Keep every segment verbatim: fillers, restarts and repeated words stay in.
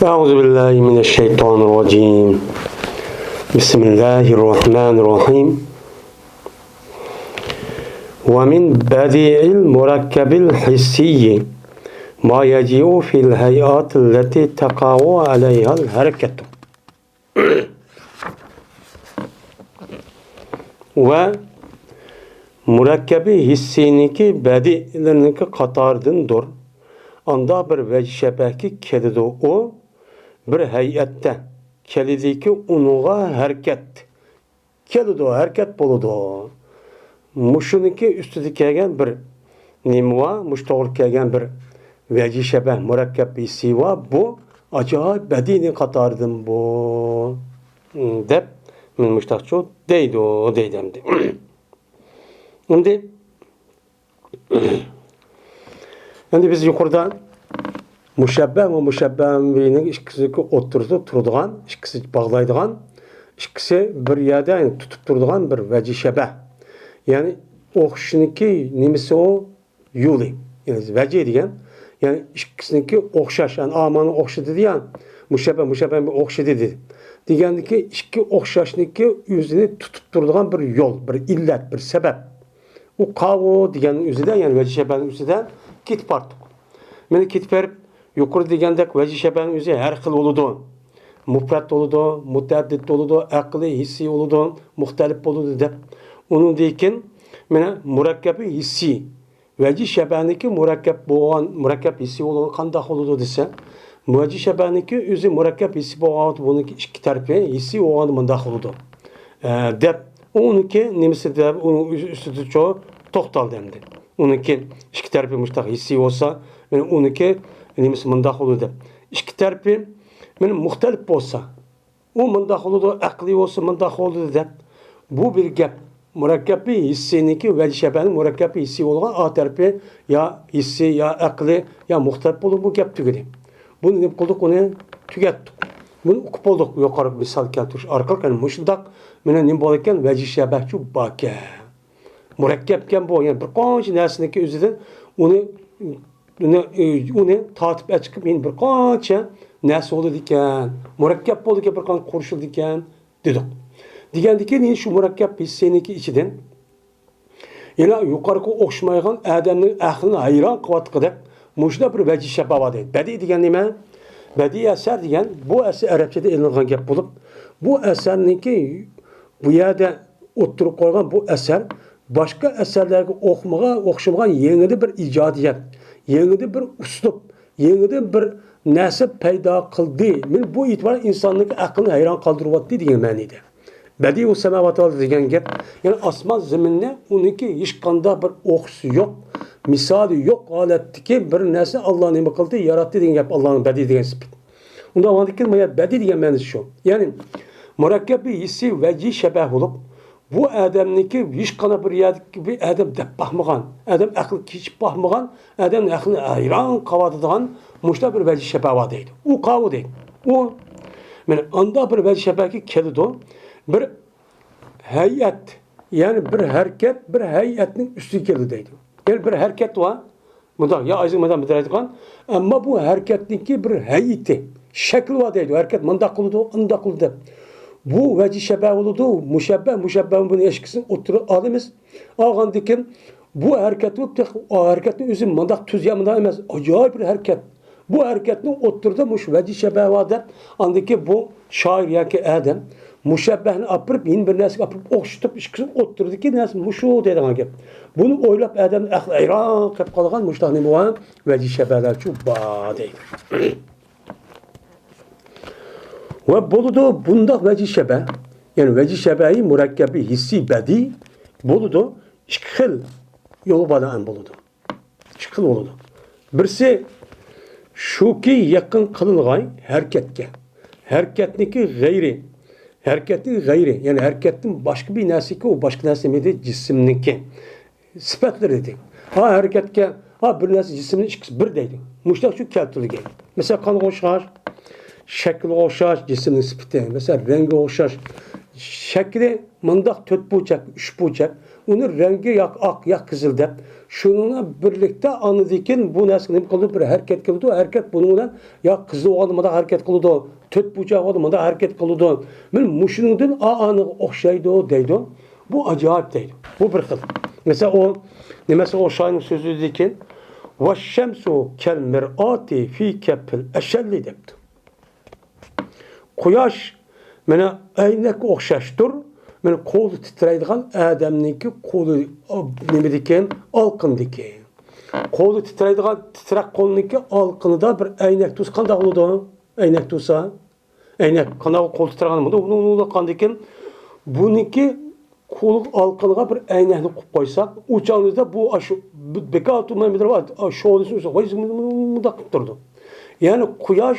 أعوذ بالله من الشيطان الرجيم. بسم الله الرحمن الرحيم. ومن بديع المركب الحسي ما يجيء في الهيئات التي تقع عليها الحركة. ۋە مۇرەككەبى ھېسسىينىڭكى بەدىئىيلىرىنىڭكى قاتارىدىندۇر. ئاندا بىر ۋەجھى شەبەھكى كېلىدۇ، ئۇ بىر ھەيئەتتە كېلىدىكى، ئۇنىڭغا ھەرىكەت كېلىدۇ، ھەرىكەت بولىدۇ. مۇشۇنىڭكى ئۈستىدە كەلگەن بىر نېمە بار؟ مۇشۇ توغرا كەلگەن بىر ۋەجھى شەبەھ، مۇرەككەب ھېسسىي بار. بۇ ئاجايىپ بەدىئىينىڭ قاتارىدىن بۇ، دەپ، مەن مۇشتاقچۇ دەيدۇ، دەيدۇ ئەمدى. ئەمدى، ئەمدى بىز يۇقىرىدا مۇشەببەھ ۋە مۇشەببەھ بىھنىڭ ئىككىسىنىڭكى ئوتتۇرىسىدا تۇرىدىغان، ئىككىسى باغلايدىغان، ئىككىسى بىر يەردە، يەنى تۇتۇپ تۇرىدىغان بىر ۋەجھى شەبەھ. يەنى ئوخشىشنىڭكى نېمىسى ئۇ؟ يولى. يەنى ۋەجھى دېگەن، يەنى ئىككىسىنىڭكى ئوخشاش، يەنى ئامانى ئوخشىدى دېگەن، مۇشەببەھ، مۇشەببەھ بىر ئوخشىدى دېدى. دېگەندىكى ئىككى ئوخشاشنىڭكى ئۆزىنى تۇتۇپ تۇرىدىغان بىر يول، بىر ئىللەت، بىر سەۋەب. ئۇ قاۋۇ دېگەننىڭ ئۆزىدە، يەنى ۋەجھى شەبەھنىڭ ئۆزىدە كېتىپ بارتۇق. مانا كېتىپ بېرىپ، يۇقىرىدا دېگەندەك ۋەجھى شەبەھنىڭ ئۆزى ھەر خىل بولىدۇ. مۇپرەت بولىدۇ، مۇتەئەددىد بولىدۇ، ئەقلىي، ھېسسىي بولىدۇ، مۇختەلىپ بولىدۇ دەپ. ئۇنىڭدىن كېيىن مانا مۇرەككەبى ھېسسىي، ۋەجھى شەبەھنىڭكى مۇرەككەپ بولغان، مۇرەككەپ ھېسسىي بولغان قانداق بولىدۇ دېسە، ۋەجھى شەبەھنىڭكى ئۆزى مۇرەككەپ ھېسسىي بولغان، بۇنىڭكى ئىككى تەرىپى ھېسسىي بولغاندا مۇنداق بولىدۇ، ئە، دەپ، ئۇنىڭكى نېمىسى دەپ، ئۇنىڭ ئۈز-، ئۈستىدە چو-، توختالدى ئەمدى. ئۇنىڭكى ئىككى تەرىپى مۇشتاق ھېسسىي بولسا، مانا ئۇنىڭكى نېمىسى مۇنداق بولىدۇ دەپ. ئىككى تەرىپى مانا مۇختەلىپ بولسا، ئۇ مۇنداق بولىدۇ، ئەقلىي بولسا مۇنداق بولىدۇ دەپ، بۇ بىر گەپ. مۇرەككەپى ھېسسىينىڭكى ۋەجھى شەبەھنىڭ مۇرەككەپى ھېسسىي بولغان ئا تەرىپى يا ھېسسىي، يا ئەقلىي، يا مۇختەلىپ بولۇپ بۇ گەپ تۈگىدى. بۇنى نېمە قىلدۇق؟ ئۇنى تۈگەتتۇق. بۇنى ئۇقۇپ بولدۇق. يۇقىرى مىسال كەلتۈرۈش ئارقىلىق، يەنى مۇشۇنداق مانا نېمە بولىدىكەن؟ ۋەجھى شەبەھچۇ باركەن. مۇرەككەپكەن بۇ، يەنى بىر قانچە نەرسىنىڭكى ئۆزىدىن ئۇنى، ئۇنى، ئۇنى تارتىپ ئەچىقىپ، يەنە بىر قانچە نەرسە بولىدىكەن. مۇرەككەپ بولىدىكەن، بىر قانچە قوشۇلىدىكەن دېدۇق. دېگەندىكىن، يەنە شۇ مۇرەككەپ ھېسسىينىڭكى ئىچىدىن يەنە يۇقىرىقىغا ئوخشىمايدىغان ئادەمنىڭ ئەقلىنى ھەيران قىلىۋاتقۇدەك مۇشۇنداق بىر ۋەجھى شەبەھ بار دەيدۇ. بەدىئىي دېگەن نېمە؟ بەدىئىي ئەسەر دېگەن بۇ ئەسەر ئەرەبچىدە ئېلىنغان گەپ بولۇپ، بۇ ئەسەرنىڭكى بۇ يەردە ئوتتۇرىغا قويغان بۇ ئەسەر باشقا ئەسەرلەرگە ئوخمىغان، ئوخشىمىغان يېڭىدىن بىر ئىجادىيەت، يېڭىدىن بىر ئۇسلۇب، يېڭىدىن بىر نەرسە پەيدا قىلدى. مانا بۇ ئېتىبار ئىنساننىڭ ئەقلىنى ھەيران قالدۇرۇۋاتتى دېگەن مەنىدە. بەدىئۇ سەماۋاتى ۋەل ئەرز دېگەن گەپ، يەنى ئاسمان زېمىننى ئۇنىڭكى ھېچقانداق بىر ئوخشىسى يوق، مىسالى يوق ھالەتتىكى بىر نەرسە ئاللا نېمە قىلدى، ياراتتى دېگەن گەپ، ئاللانىڭ بەدىئ دېگەن سۈپەت. ئۇنداق بولغاندىكىن، مانا بەدىئ دېگەن مەنىسى شۇ. يەنى مۇرەككەبى ھېسسىي ۋەجھىي شەبەھ بولۇپ، بۇ ئادەمنىڭكى ھېچقانداق بىر يەردىكى بىر ئادەم دەپ باقمىغان، ئادەم ئەقلى كېچىپ باقمىغان، ئادەمنىڭ ئەقلىنى ھەيران قالدۇرىدىغان مۇشۇنداق بىر ۋەجھىي شەبەھ بار دەيدۇ. ئۇ قاۋۇ دەيدۇ. ئۇ، مانا ئانداق بىر ۋەجھىي شەبەھكە كېلىدۇ. بىر ھەيئەت، يەنى بىر ھەرىكەت، بىر ھەيئەتنىڭ ئۈستىگە كېلىدۇ دەيدۇ. يەنى بىر ھەرىكەت بار، مۇنداق يا ئايزىڭ مۇنداق بىلدۈرەيدىغان، ئەمما بۇ ھەرىكەتنىڭكى بىر ھەيئىتى، شەكلى بار دەيدۇ. ھەرىكەت مۇنداق قىلىدۇ، ئۇنداق قىلىدۇ دەپ. بۇ ۋەجھى شەبەھ بولىدۇ، مۇشەببەھ، مۇشەببەھ بۇنى ئىككىسىنى ئوتتۇرىغا ئالىمىز. ئالغاندىن كېيىن بۇ ھەرىكەت بولۇپ، تېخى ھەرىكەتنىڭ ئۆزى مۇنداق تۈز يا مۇنداق ئەمەس، ئاجايىپ بىر ھەرىكەت. بۇ ھەرىكەتنىڭ ئوتتۇرىدا مۇشۇ ۋەجھى شەبەھ بار دەپ، ئاندىن كېيىن بۇ شائىر ياكى ئادەم مۇشەببەھنى ئاپىرىپ، يەنە بىر نەرسىگە ئاپىرىپ ئوخشىتىپ، ئىككىسىنىڭ ئوتتۇرىدىكى نەرسە مۇشۇ دەيدىغان گەپ. بۇنى ئويلاپ ئادەمنىڭ ئەقلى ھەيران قېلىپ قالغان مۇشۇنداق نېمە بار؟ ۋەجھى شەبەھلەرچۇ بار دەيدۇ. ۋە بولىدۇ بۇنداق ۋەجھى شەبەھ، يەنى ۋەجھى شەبەھى مۇرەككەبى ھېسسىي بەدىئىي بولىدۇ، ئىككى خىل يولى بىلەن بولىدۇ. ئىككى خىل بولىدۇ. بىرسى شۇكى، يېقىن قىلىنغاي ھەرىكەتكە. ھەرىكەتنىڭكى غەيرى. ھەرىكەتنىڭ غەيرى. يەنى ھەرىكەتتىن باشقا بىر نەرسىكى، ئۇ باشقا نەرسە نېمە دېدى؟ جىسىمنىڭكى سۈپەتلىرى دېدى. ھا، ھەرىكەتكە، ھا، بىر نەرسە جىسىمنىڭ ئىككىسى بىر دەيدۇ. مۇشۇنداق شۇ كەلتۈرۈلگەن. مەسىلەن، قانغا ئوخشاش، شەكلىگە ئوخشاش، جىسىمنىڭ سۈپىتى. مەسىلەن، رەڭگىگە ئوخشاش، شەكلى مۇنداق تۆت بۇرجەك، ئۈچ بۇرجەك، ئۇنى رەڭگى ياق ئاق، ياق قىزىل دەپ، شۇنىڭ بىلەن بىرلىكتە ئاندىن كېيىن بۇ نەرسە نېمە قىلىدۇ؟ بىر ھەرىكەت قىلىدۇ. ھەرىكەت بۇنىڭ بىلەن ياق قىزىل بولغاندا مۇنداق ھەرىكەت قىلىدۇ، تۆت بۇرجەك بولغاندا مۇنداق ھەرىكەت قىلىدۇ. مانا مۇشۇنىڭدىن ئا-، ئانىغا ئوخشايدۇ دەيدۇ. بۇ ئاجايىپ دەيدۇ. بۇ بىر خىل. مەسىلەن، ئۇ نېمىسىگە ئوخشايدۇ سۆزىدىكىن، «ۋەششەمسۇ كەلمىرئاتى فى كەففىل ئەشەللى» دەپتۇ. قۇياش مانا ئەينەككە ئوخشاشتۇر. مانا قولى تىترەيدىغان ئادەمنىڭكى قولى نېمىدىكىن؟ ئالقىندىكى. قولى تىترەيدىغان تىترەك قولنىڭكى ئالقىنىدا بىر ئەينەك تۇرسا قانداق بولىدۇ؟ ئەينەك تۇرسا، ئەينەك قانداق قول تىترەيدىغان بولىدۇ؟ ئۇنىڭ قاندىكىن بۇنىڭكى قول ئالقىنىغا بىر ئەينەكنى قويۇپ قويساق، ئۇ چاغدا بۇ ئاشۇ بىكار تۇرماي شولىسىنى ئۈستىگە قويسا مۇنداق قىلىپ تۇرىدۇ. يەنى قۇياش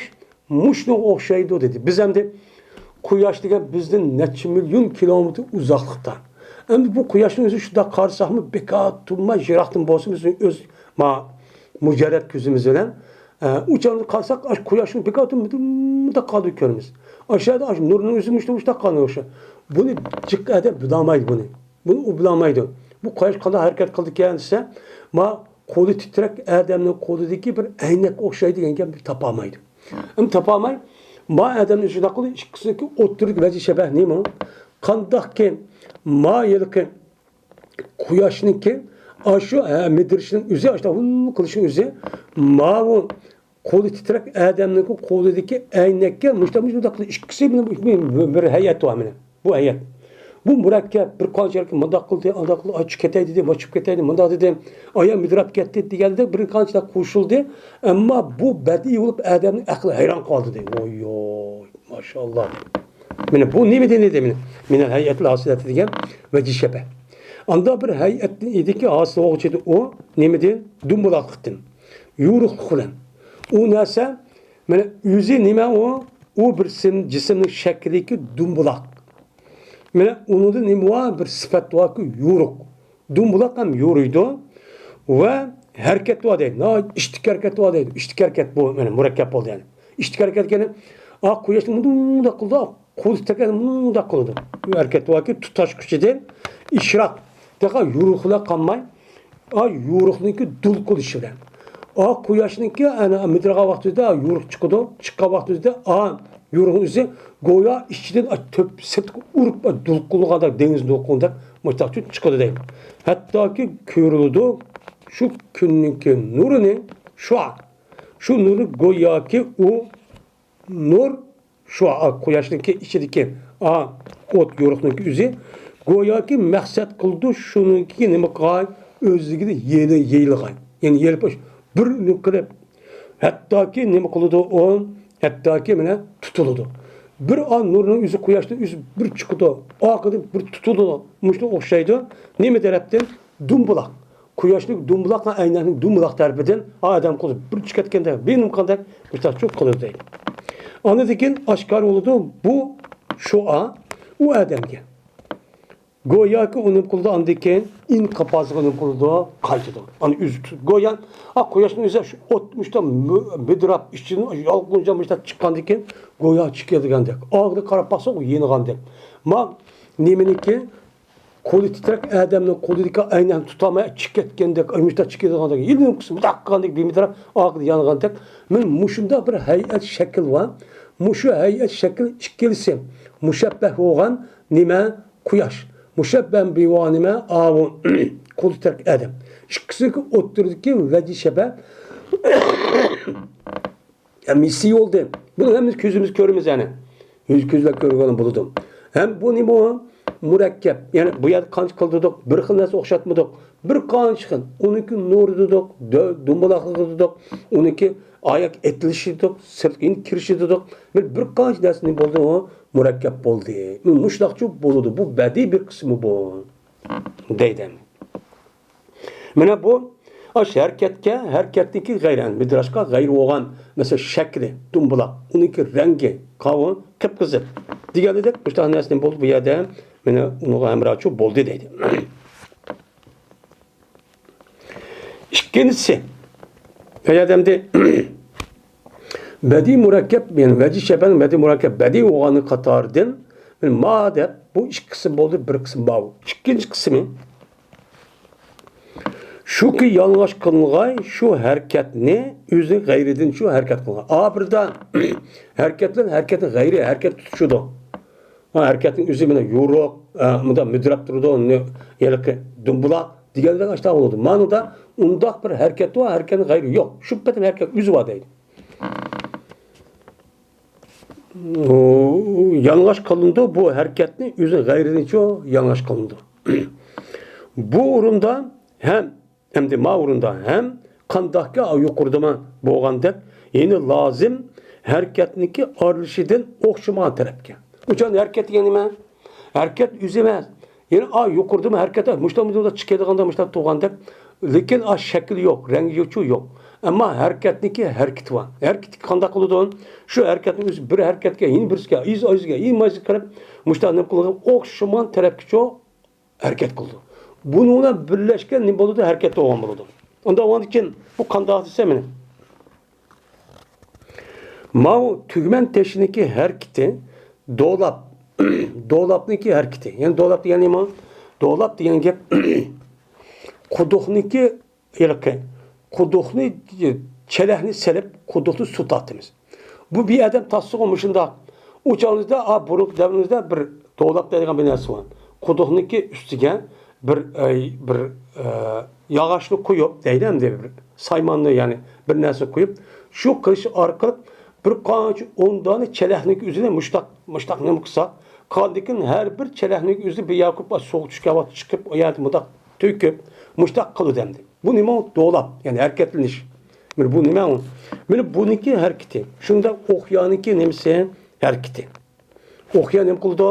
مۇشۇنىڭغا ئوخشايدۇ دېدى. بىز ئەمدى قۇياش دېگەن بىزدىن نەچچە مىليون كىلومېتىر ئۇزاقلىقتا. ئەمدى بۇ قۇياشنى ئۆزى شۇنداق قارىساقمۇ بىكار تۇرماي يىراقتىن بولسا بىز ئۆز ما مۇجەررەت كۆزىمىز بىلەن ئە، ئۇ چاغدا قارىساق، ئاشۇ قۇياشنىڭ بىكار تۇرۇپ مۇنداق قالدۇرۇپ كۆرىمىز. ئاشۇ يەردە ئاشۇ نۇرنىڭ ئۆزى مۇشۇنداق، مۇشۇنداق قالدى ئوخشاش. بۇنى جىق ئادەم بىلالمايدۇ بۇنى. بۇنى ئۇ بىلالمايدۇ. بۇ قۇياش قانداق ھەرىكەت قىلىدىكەن دېسە، ما قولى تىترەك ئادەمنىڭ قولىدىكى بىر ئەينەككە ئوخشايدۇ دېگەن گەپنى تاپالمايدۇ. ئەمما تاپالماي، ما ئادەمنى شۇنداق قىلدى، ئىككىسىنىڭكى ئوتتۇرىدىكى ۋەجىھ شەبەھ نېمە؟ قانداقكى ما ھېلىقى قۇياشنىڭكى ئاشۇ، ھە، مىدىرىشىنىڭ ئۆزى، ئاشۇنداق ھۇل قىلىشنىڭ ئۆزى ماۋۇ قولى تىترەك ئادەمنىڭكى قولىدىكى ئەينەككە مۇشۇنداق، مۇشۇنداق قىلىش ئىككىسى بىلەن بىر، بىر ھەيئەت بار مانا. بۇ ھەيئەت. بۇ مۇرەككەپ، بىر قانچە يەرگە مۇنداق قىلدى، ئانداق قىلدى، ئاچچىق كېتەي دېدى، ماچۇپ كېتەي دېدى، مۇنداق دېدى، ئايا مىدىراپ كەتتى دېگەندەك بىر قانچىلار قوشۇلدى. ئەمما بۇ بەدىئىي بولۇپ ئادەمنىڭ ئەقلى ھەيران قالدى دەيدۇ. ۋوي، ۋوي، ماشائاللا. مانا بۇ نېمە دېدى؟ مانا، مىنەل ھەيئەتىل ھاسىلاتى دېگەن ۋەجىھ شەبەھ. ئاندا بىر ھەيئەتتىن ئىدىكى ھاسىل بولغۇچى ئىدى ئۇ، نېمىدىن؟ دۇمبىلاقلىقتىن. يورۇقلۇق بىلەن. ئۇ نەرسە، مانا ئۆزى نېمە ئۇ؟ ئۇ بىر سىم-، جىسىمنىڭ شەكلىدىكى دۇمبىلاق. مانا ئۇنىڭدا نېمە بار؟ بىر سۈپەت باركى يورۇق. دۇمبىلاق ھەم يورۇيدۇ ۋە ھەرىكەت بار دەيدۇ. ناھايىتى ئىشتىك ھەرىكەت بار دەيدۇ. ئىشتىك ھەرىكەت بۇ، مانا مۇرەككەپ بولدى يەنى. ئىشتىك ھەرىكەت دېگەنى، ئا، قۇياشنى مۇنداق قىلىدۇ، قولى تەكەن مۇنداق قىلىدۇ. بۇ ھەرىكەت باركى تۇتاشقۇچىدىن ئىشراق. تېخى يورۇقلا قالماي، ئا، يورۇقنىڭكى دۇلقۇلىشى بىلەن. ئا، قۇياشنىڭكى ئەنە مىدىرغان ۋاقتىدا يورۇق چىقىدۇ، چىققان ۋاقتىدا، ئا، يورۇقنىڭ ئۆزى گويا ئىچىدىن، ئا، تۆپ سىرتقا ئۇرۇپ، ئا، دۇلقۇلىغاندەك، دېڭىز دۇلقۇلىدەك مۇشتاق چىقىدۇ دەيدۇ. ھەتتاكى كۆرۈلىدۇ شۇ كۈننىڭكى نۇرىنى، شۇ، شۇ نۇرى گوياكى ئۇ نۇر شۇ، ئا، قۇياشنىڭكى ئىچىدىكى، ئا، ئوت يورۇقنىڭكى ئۆزى گوياكى مەقسەت قىلىدۇ، شۇنىڭكى نېمە قىلغاي، ئۆزلۈكىدە يېلى-، يېيىلغاي. يەنى يېلىپ بىر نېمە قىلىپ، ھەتتاكى نېمە قىلىدۇ ئۇ؟ ھەتتاكى مانا تۇتۇلىدۇ. بىر ئا نۇرنىڭ ئۆزى قۇياشنىڭ ئۆزى بىر چىقىدۇ، ئارقىدىن بىر تۇتۇلىدۇ. مۇشۇنىڭغا ئوخشايدۇ. نېمە تەرەپتىن؟ دۇمبىلاق. قۇياشنىڭ دۇمبىلاق، ئەينەكنىڭ دۇمبىلاق تەرىپىدىن ئادەم قولى بىر چىقىپ كەتكەندەك، بىر نېمە قىلغاندەك مۇشۇنداق چوق قىلىدۇ دەيدۇ. ئاندىن كېيىن ئاشكارا بولىدۇ بۇ شۇئا ئۇ ئادەمگە. گوياكى ئۇ نېمە قىلىدۇ، ئاندىن كېيىن ئىن قاپازىغا نېمە قىلىدۇ، قايتىدۇ. ئانا ئۆزى تۇ-، گويا، ئا، قۇياشنىڭ ئۆزى شۇ ئوت مۇشۇنداق مۇ-، مىدىراپ ئىچىدىن يالقۇنجا مۇشۇنداق چىققاندىن كېيىن گويا چىقىدىغاندەك. ئالدىغا قاراپ باقسا ئۇ يېنىغاندەك. ما نېمىنىڭكى قولى تىترەك ئادەمنىڭ قولىدىكى ئەينەكنى تۇتالماي چىقىپ كەتكەندەك، ئاي، مۇشۇنداق چىقىپ كەتكەندەك، يېنىڭ قىسمى مۇنداق قىلغاندەك، بىر مىدىراپ ئارقىدا يانغاندەك. مانا مۇشۇنداق بىر ھەيئەت شەكىل بار. مۇشۇ ھەيئەت شەكىل ئىككىلىسى مۇشەببەھ بولغان نېمە؟ قۇياش. مۇشەببەھ بولغان نېمە؟ ئاۋۇ قولى تىترەك ئادەم. ئىككىسىنىڭكى ئوتتۇرىدىكى ۋەجىھ شەبەھ. ھەم ھېسسىي بولدى. بۇنى ھەممىمىز كۆزىمىز كۆرىمىز يەنى. يۈز كۆز بىلەن كۆرگىلى بولىدۇ. ھەم بۇ نېمە ئۇ؟ مۇرەككەپ. يەنى بۇ يەردە قانچە قىلدۇردۇق؟ بىر خىل نەرسە ئوخشاتمىدۇق. بىر قانچە خىل. ئۇنىڭكى نۇرى دېدۇق، دۆ-، دۇمبىلاقلىقى دېدۇق، ئۇنىڭكى ئاياق ئېتىلىشى دېدۇق، سىرتقا يېنىك كىرىشى دېدۇق. بىر، بىر قانچە نەرسە نېمە بولدى ئۇ؟ مۇرەككەپ بولدى. مۇشۇنداقچۇ بولىدۇ. بۇ بەدىئىي بىر قىسمى بۇ. دەيدۇ. مانا بۇ ئاش ھەرىكەتكە، ھەرىكەتتىكى غەيرەن، مىدراشقا غەيرى بولغان، مەسىلەن، شەكلى، دۇمبىلاق، ئۇنىڭكى رەڭگى، قاۋۇن، قىپقىزىل دېگەنىدەك، مۇشۇنداق نەرسە نېمە بولدى بۇ يەردە؟ مانا ئۇنىڭغا ھەمراھچۇ بولدى دەيدۇ. ئىككىنچىسى، بۇ يەردە ئەمدى بەدىئىي مۇرەككەپ، يەنى ۋەجىھ شەبەھنىڭ بەدىئىي مۇرەككەپ، بەدىئىي بولغانلىقى قاتارىدىن، مانا ما دەپ، بۇ ئىككى قىسىم بولدى، بىر قىسىم ماۋۇ. ئىككىنچى قىسمى، شۇكى يالىڭاچ قىلغاي شۇ ھەرىكەتنى ئۆزى غەيرىدىن شۇ ھەرىكەت قىلغاي. ئا بىردا ھەرىكەتلەر ھەرىكەتنى غەيرىي ھەرىكەت تۇتۇشىدۇ. ھا، ھەرىكەتنىڭ ئۆزى مانا يورۇق، ئا، مۇنداق مۈدۈرەپ تۇرىدۇ، نى-، ھېلىقى دۇمبىلاق دېگەندەك ئاشۇنداق بولىدۇ. مانىدا ئۇنداق بىر ھەرىكەت بار، ھەرىكەتنىڭ غەيرىي يوق. شۇ پېتىم ھەرىكەت ئۆزى بار دەيدۇ. يالىڭاچ قىلىنىدۇ، بۇ ھەرىكەتنى ئۆزى غەيرىدىنچۇ يالىڭاچ قىلىنىدۇ. بۇ ئورۇندا ھەم، ئەمدى ما ئورۇندا ھەم قانداقكى يۇقىرىدىمۇ بولغاندەك، يەنى لازىم ھەرىكەتنىڭكى ئارىلىشىدىن ئوخشىمىغان تەرەپكە. ئۇچان ھەرىكەت دېگەن نېمە؟ ھەرىكەت ئۆزى ئەمەس. يەنى ئا يۇقىرىدىمۇ ھەرىكەت، مۇشتا مۇشتا چىقىدىغاندا مۇشتا تۇرغاندەك. لېكىن ئا شەكلى يوق، رەڭگى يوقچۇ يوق. ئەمما ھەرىكەتنىڭكى ھەرىكىتى بار. ھەرىكىتى قانداق قىلىدۇ؟ شۇ ھەرىكەتنى ئۆزى بىر ھەرىكەتكە، يەنە بىرسىگە، ئىز ئىزگە، ئىز مايزىگە قىلىپ، مۇشتا نېمە قىلىدۇ؟ ئوخشىمىغان تەرەپكىچۇ ھەرىكەت قىلىدۇ. بۇنىڭ بىلەن بىرلەشكەن نېمە بولىدۇ؟ ھەرىكەت بولغان بولىدۇ. ئۇنداق بولغاندىن كېيىن بۇ قانداق دېسە مېنى. ماۋۇ تۈگمەن تېشىنىڭكى ھەرىكىتى، دولاپ، دولاپنىڭكى ھەرىكىتى. يەنى دولاپ دېگەن نېمە؟ دولاپ دېگەن گەپ قۇدۇقنىڭكى ھېلىقى قۇدۇقنى، چېلەكنى سېلىپ، قۇدۇقنى سۇ تارتىمىز. بۇ بىر ئادەم تارتسىغۇ مۇشۇنداق. ئۇ چاغىمىزدا، ئا، بۇرۇنقى دەۋرىمىزدە بىر دولاپ دەيدىغان بىر نەرسە بار. قۇدۇقنىڭكى ئۈستىگە بىر، ئەي، بىر، ئە، ياغاچنى قويۇپ، دەيدۇ ئەمدى بىر سايماننى، يەنى بىر نەرسە قويۇپ، شۇ قىلىش ئارقىلىق بىر قانچە ئون دانە چېلەكنىڭ ئۆزىنى مۇشتاق، مۇشتاق نېمە قىلساق، قاندىكىن ھەر بىر چېلەكنىڭ ئۆزى بىر ياقۇپ سوغۇق چۈشكەن ۋاقىت چىقىپ، ئۇ يەردە مۇنداق تۆكۈپ، مۇشتاق قىلىدۇ ئەمدى. بۇ نېمە؟ دولاپ، يەنى ھەرىكەتلىنىش. مانا بۇ نېمە ئۇ؟ مانا بۇنىڭكى ھەرىكىتى. شۇنداق ئوقيانىڭكى نېمىسى؟ ھەرىكىتى. ئوقيا نېمە قىلىدۇ؟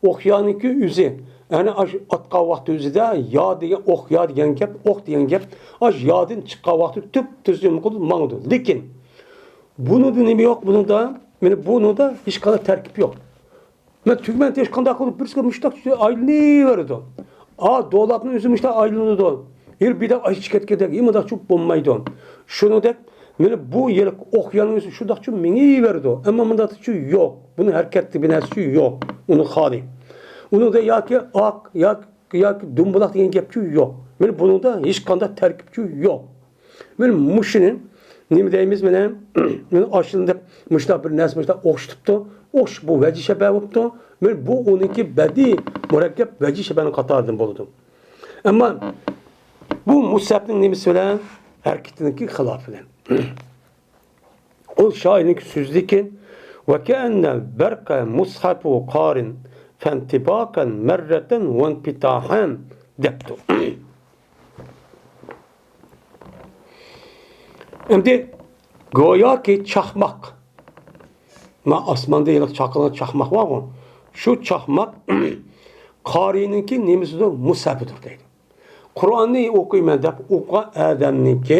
ئوقيانىڭكى ئۆزى. يەنى ئاشۇ ئاتقان ۋاقتى ئۆزىدە يا دېگەن، ئوقيا دېگەن گەپ، ئوق دېگەن گەپ، ئاشۇ يادىن چىققان ۋاقتى تۈپتۈز نېمە قىلىدۇ؟ ماڭىدۇ. لېكىن بۇنىڭدا نېمە يوق؟ بۇنىڭدا، مانا بۇنىڭدا ھېچقانداق تەركىب يوق. مانا تۈگمەن تېشى قانداق قىلىپ بىرسىگە مۇشتاق ئايلىنىۋېرىدۇ. ئا، دولاپنىڭ ئۆزى مۇشتاق ئايلىنىدۇ. يەنە بىردەك ئايچىقىپ كەتكەندەك، ئى، مۇنداقچۇ بولمايدۇ. شۇنىڭدەك، مانا بۇ يىلقى ئوقياننىڭ ئۆزى شۇنداقچۇ مېڭىۋېرىدۇ. ئەمما مۇنداقچۇ يوق. بۇنىڭ ھەرىكەتلىك بىر نەرسىچۇ يوق. ئۇنىڭ خالى. ئۇنىڭدا ياكى ئاق، ياكى، ياكى دۇمبىلاق دېگەن گەپچۇ يوق. مانا بۇنىڭدا ھېچقانداق تەركىبچۇ يوق. مانا مۇشۇنى نېمە دەيمىز؟ مانا، مانا ئاشۇنداق مۇشۇنداق بىر نەرسە مۇشۇنداق ئوخشىتىپتۇ. ئوخشىتىپ بۇ ۋەجىھ شەبەھ بوپتۇ. مانا بۇ ئۇنىڭكى بەدىئىي مۇرەككەپ ۋەجىھ شەبەھنىڭ قاتارىدىن بولىدۇ. ئەمما بۇ مۇسھەپنىڭ نېمىسى بىلەن؟ ھەرىكىتىنىڭكى خىلاپى بىلەن. ئۇ شائىرنىڭكى سۆزىدىكى، «وكأن البرق مصحف قارن فانطباقا مرة وانفتاحا» دەپتۇ. ئەمدى گوياكى چاقماق. ما ئاسماندا ھېلىقى چاقىلغان چاقماق بارغۇ. شۇ چاقماق قارىنىڭكى نېمىسىدۇر؟ مۇسھەپىدۇر دەيدۇ. قۇرئاننى ئوقۇيمەن دەپ ئوقۇغان ئادەمنىڭكى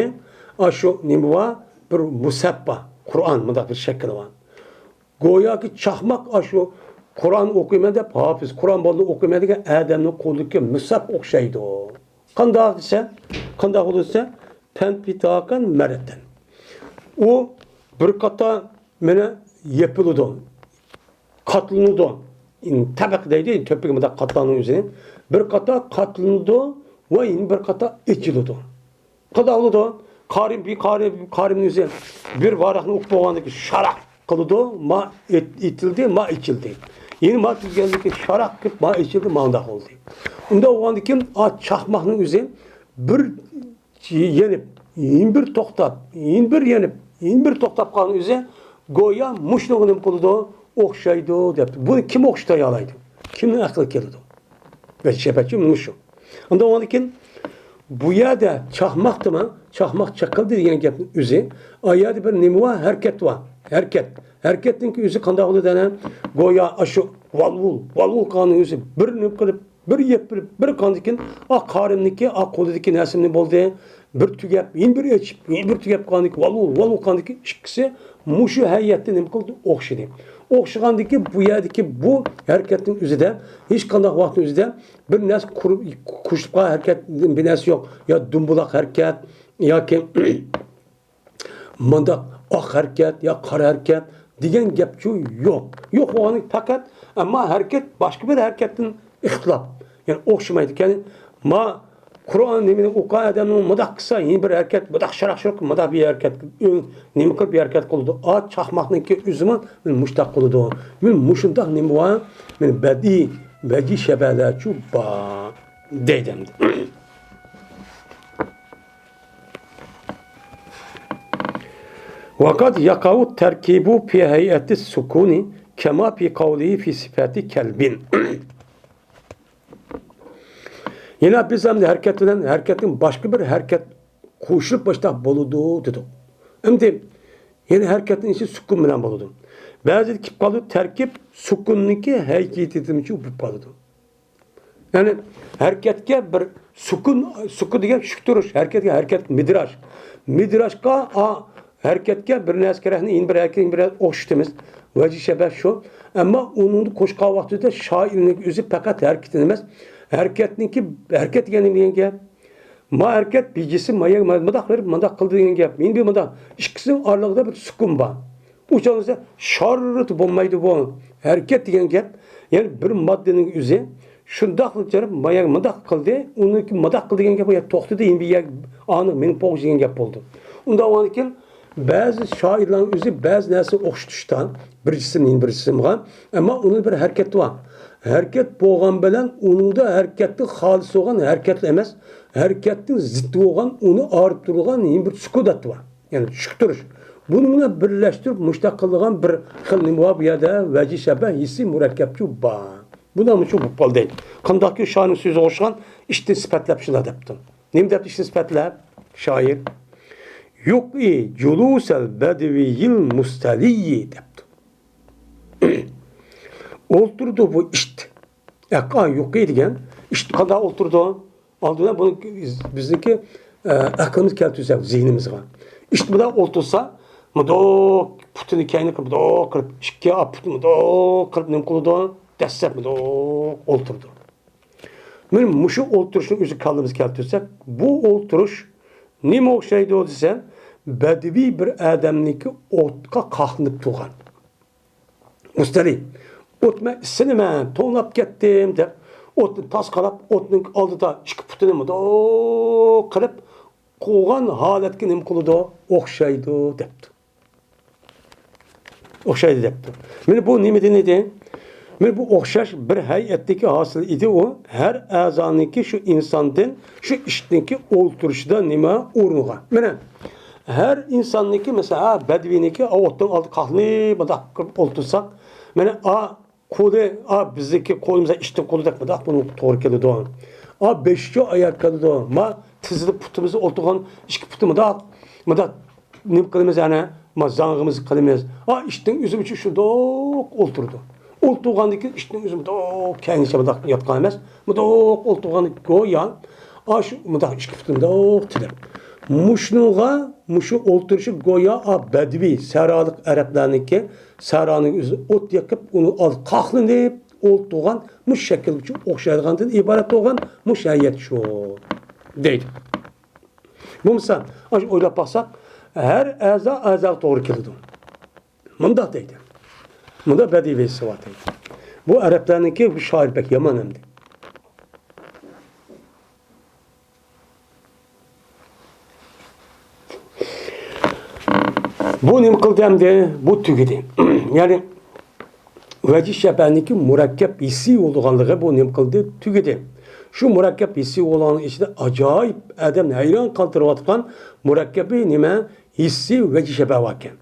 ئاشۇ نېمە بار؟ بىر مۇسھەپ بار. قۇرئان مۇنداق بىر شەكلى بار. گوياكى چاقماق ئاشۇ قۇرئان ئوقۇيمەن دەپ ھاپىز، قۇرئان بالىنى ئوقۇيمەن دېگەن ئادەمنىڭ قولىدىكى مۇسھەپ ئوخشايدۇ. قانداق دېسە، قانداق بولىدۇ دېسە، فانفتاحا مرة. ئۇ بىر قاتا مانا يېپىلىدۇ، قاتلىنىدۇ. تەبەق دەيدۇ، تۆپىگە مۇنداق قاتلانغان ئۆزىنى. بىر قاتا قاتلىنىدۇ ۋە يەنە بىر قاتا ئېچىلىدۇ. قانداق بولىدۇ؟ قارىم، بىر قارىم، قارىمنىڭ ئۆزى بىر ۋاراقنى ئوقۇپ بولغاندىن كېيىن شاراق قىلىدۇ، ما ئېت-، ئېتىلدى، ما ئېچىلدى. يەنە ما تۈزگەندىن كېيىن شاراق قىلىپ، ما ئېچىلدى، مانداق بولدى. ئۇنداق بولغاندىن كېيىن، ئا، چاقماقنىڭ ئۆزى بىر يېنىپ، يەنە بىر توختاپ، يەنە بىر يېنىپ، يەنە بىر توختاپ قالغان ئۆزى گويا مۇشۇنىڭغا نېمە قىلىدۇ؟ ئوخشايدۇ دەپتۇ. بۇنى كىم ئوخشىتالايدۇ؟ كىمنىڭ ئەقلى كېلىدۇ؟ ۋەجىھ شەبەھچۇ مۇشۇ. ئۇنداق بولغاندىن كېيىن بۇ يەردە چاقماقتىمۇ، چاقماق چېقىلدى دېگەن گەپنىڭ ئۆزى، ئا يەردە بىر نېمە بار؟ ھەرىكەت بار. ھەرىكەت. ھەرىكەتنىڭكى ئۆزى قانداق بولىدۇ ئەنە؟ گويا ئاشۇ ۋالۋۇل، ۋالۋۇل قىلغاننىڭ ئۆزى بىر نېمە قىلىپ، بىر يەپ بېرىپ، بىر قاندىكىن، ئا قارىمنىكى، ئا قولىدىكى نەرسىنى بولدى. بىر تۈگەپ، يەنە بىر ئېچىپ، يەنە بىر تۈگەپ قاندىكى، ۋالۇ، ۋالۇ قاندىكى ئىككىسى مۇشۇ ھەيئەتتە نېمە قىلدى؟ ئوخشىدى. ئوخشىغاندىكى بۇ يەردىكى بۇ ھەرىكەتنىڭ ئۆزىدە، ھېچقانداق ۋاقىتنىڭ ئۆزىدە بىر نەرسە قۇرۇپ، قوشۇلۇپ قالغان ھەرىكەت بىر نەرسە يوق. يا دۇمبىلاق ھەرىكەت، ياكى مانداق ئاق ھەرىكەت يا قارا ھەرىكەت، دېگەن گەپچۇ يوق. يوق بولغانلىقى پەقەت، ئەمما ھەرىكەت باشقا بىر ھەرىكەتتىن ئىختىلاپ. يەنى ئوخشىمايدۇ. يەنى ما قۇرئان نېمىنى ئوقۇغان ئادەمنىڭ مۇنداق قىلسا، يەنە بىر ھەرىكەت مۇنداق شاراق شۇرۇق، مۇنداق بىر ھەرىكەت، نېمە قىلىپ بىر ھەرىكەت قىلىدۇ. ئا، چاقماقنىڭكى ئۆزىمۇ مۇشتاق قىلىدۇ. مەن مۇشۇنداق نېمە بار، مەن بەدىئىي ۋەجى شەبەلەرچۇ بار دەيدۇ ئەمدى. وقد يقع التركيب في هيئة السكون كما في قوله في صفة كلب. يەنە بىز ئەمدى ھەرىكەت بىلەن ھەرىكەتنىڭ باشقا بىر ھەرىكەت قوشۇلۇپ مۇشتاق بولىدۇ دېدۇق. ئەمدى يەنە ھەرىكەتنىڭ ئىچى سۈكۈن بىلەن بولىدۇ. بەزىدە كېلىپ قالىدۇ، تەركىب سۈكۈننىڭكى ھەيكىيىتىدىنچۇ بولۇپ قالىدۇ. يەنى ھەرىكەتكە بىر سۈكۈن، سۈكۈن دېگەن چۈشۈك تۇرۇش، ھەرىكەتكە ھەرىكەت مىدراج. مىدراجقا، ئا، ھەرىكەتكە بىر نەرسە كېرەكنى يەنە بىر ھەرىكەتكە بىر ئوخشىتىمىز. ۋەجى شەبەھ شۇ. ئەمما ئۇنىڭدا قوشقان ۋاقتىدا شائىرنىڭ ئۆزى پەقەت ھەرىكىتىنى ئەمەس، ھەرىكەتنىڭكى، ھەرىكەت دېگەن نېمە دېگەن گەپ؟ ما ھەرىكەت بىجىسى ما يەرگە مۇنداق بېرىپ مۇنداق قىلدى دېگەن گەپ. يەنە بىر مۇنداق ئىككىسىنىڭ ئارىلىقىدا بىر سۈكۈن بار. ئۇ چاغدا شاررىتى بولمايدۇ بۇ. ھەرىكەت دېگەن گەپ، يەنى بىر ماددىنىڭ ئۆزى شۇنداقلا جىرىپ، ما يەرگە مۇنداق قىلدى، ئۇنىڭكى مۇنداق قىلدى دېگەن گەپ، يا توختىدى، يەنە بىر يەرگە ئانىڭ مېڭىپ بولغۇچ دېگەن گەپ بولىدۇ. ئۇنداق بولغاندىكىن بەزى شائىرلارنىڭ ئۆزى بەزى نەرسە ئوخشىتىشتا بىر جىسىمدىن بىر جىسىمغا، ئەمما ئۇنىڭ بىر ھەرىكىتى بار. ھەرىكەت بولغان بىلەن ئۇنىڭدا ھەرىكەتتىن خالىس بولغان ھەرىكەتلا ئەمەس، ھەرىكەتنىڭ زىتى بولغان ئۇنى ئايرىپ تۇرىدىغان يەنە بىر سۈكۈنات بار. يەنى چۈشۈك تۇرۇش. بۇنى بىلەن بىرلەشتۈرۈپ مۇشتاق قىلىدىغان بىر خىل نېمە بار بۇ يەردە؟ ۋەجى شەبەھ ھېسسىي مۇرەككەپچۇ بار. بۇلارمۇ شۇ بولۇپ قالدى. قانداقكى شائىرنىڭ سۆزىگە ئوخشىغان ئىشتىن سۈپەتلەپ شۇنداق دەپتۇ. نېمە دەپتۇ ئىشتىن سۈپەتلەپ شائىر؟ يۇقئى جۇلۇسەل بەدۋىيىل مۇستەلىيى دەپتۇ. ئولتۇرىدۇ بۇ ئىت. ئەقا يۇقى دېگەن ئىت قانداق ئولتۇرىدۇ؟ ئالدىدا بۇنى بىزنىڭكى، ئە، ئەقلىمىز كەلتۈرسەك زېھنىمىزغا. ئىت مۇنداق ئولتۇرسا، مۇنداق پۇتىنى كەينىگە مۇنداق قىلىپ، ئىككى پۇتىنى مۇنداق قىلىپ نېمە قىلىدۇ؟ دەسسەپ مۇنداق ئولتۇرىدۇ. مانا مۇشۇ ئولتۇرۇشنى ئۆزى كاللىمىزغا كەلتۈرسەك، بۇ ئولتۇرۇش نېمە ئوخشايدۇ دېسە، بەدىۋىي بىر ئادەمنىڭكى ئوتقا قاقلىنىپ تۇرغان. مۇستەرى، ئوت مەن ئىسسىنىمەن، توڭلاپ كەتتىم دەپ، ئوتنى تاسقالاپ، ئوتنىڭ ئالدىدا ئىككى پۇتىنى مۇنداق قىلىپ قوغان ھالەتكە نېمە قىلىدۇ؟ ئوخشايدۇ دەپتۇ. ئوخشايدۇ دەپتۇ. مانا بۇ نېمىدىن ئىدى؟ مانا بۇ ئوخشاش بىر ھەيئەتتىكى ھاسىل ئىدى ئۇ. ھەر ئەزانىڭكى شۇ ئىنساندىن شۇ ئىتنىڭكى ئولتۇرۇشىدا نېمە ئورۇنغا. مانا ھەر ئىنساننىڭكى، مەسىلەن، ھە، بەدىۋىنىڭكى ئوتنىڭ ئالدىغا قاقلىنىپ مۇنداق قىلىپ ئولتۇرساق، مانا ئا قولى، ئا بىزنىڭكى قولىمىز ئىتنىڭ قولىدەك مۇنداق بۇنىڭ توغرا كېلىدۇ. ئا بېشىچۇ ئاياغ كېلىدۇ. ما تىزىدا پۇتىمىز ئولتۇرغان ئىككى پۇتى مۇنداق، مۇنداق نېمە قىلىمىز، يەنە ما زاڭغىمىز قىلىمىز. ئا ئىتنىڭ ئۆزى شۇنداق ئولتۇرىدۇ. ئولتۇرغاندىن كېيىن ئىتنىڭ ئۆزى مۇنداق كەينىچە مۇنداق ياتقان ئەمەس. مۇنداق ئولتۇرغان گويا ئاشۇ مۇنداق ئىككى پۇتىنى مۇنداق تىلىپ. مۇشۇنىڭغا، مۇشۇ ئولتۇرۇشى گويا ئا بەدىۋى، سەھرالىق ئەرەبلەرنىڭكى، سەھرانىڭ ئۆزى ئوت يېقىپ، ئۇنى ئال قاقلىنىپ ئولتۇرغان مۇشۇ شەكىلگە ئوخشايدىغاندىن ئىبارەت بولغان مۇشۇ ھەيئەت شۇ دەيدۇ. بولمىسا، ئاشۇ ئويلاپ باقساق، ھەر ئەزا ئەزاغا توغرا كېلىدۇ. مۇنداق دەيدۇ. مۇنداق بەدىئىي ۋەجىسى بار دەيدۇ. بۇ ئەرەبلەرنىڭكى، بۇ شائىر بەك يامان ئەمدى. بۇ نېمە قىلدى ئەمدى؟ بۇ تۈگىدى. يەنى ۋەجى شەبەھنىڭكى مۇرەككەپ ھېسسىي بولىدىغانلىقى بۇ نېمە قىلدى؟ تۈگىدى. شۇ مۇرەككەپ ھېسسىي بولغاننىڭ ئىچىدە ئاجايىپ ئادەمنى ھەيران قالدۇرۇۋاتقان مۇرەككەپى نېمە؟ ھېسسىي ۋەجى شەبەھ باركەن.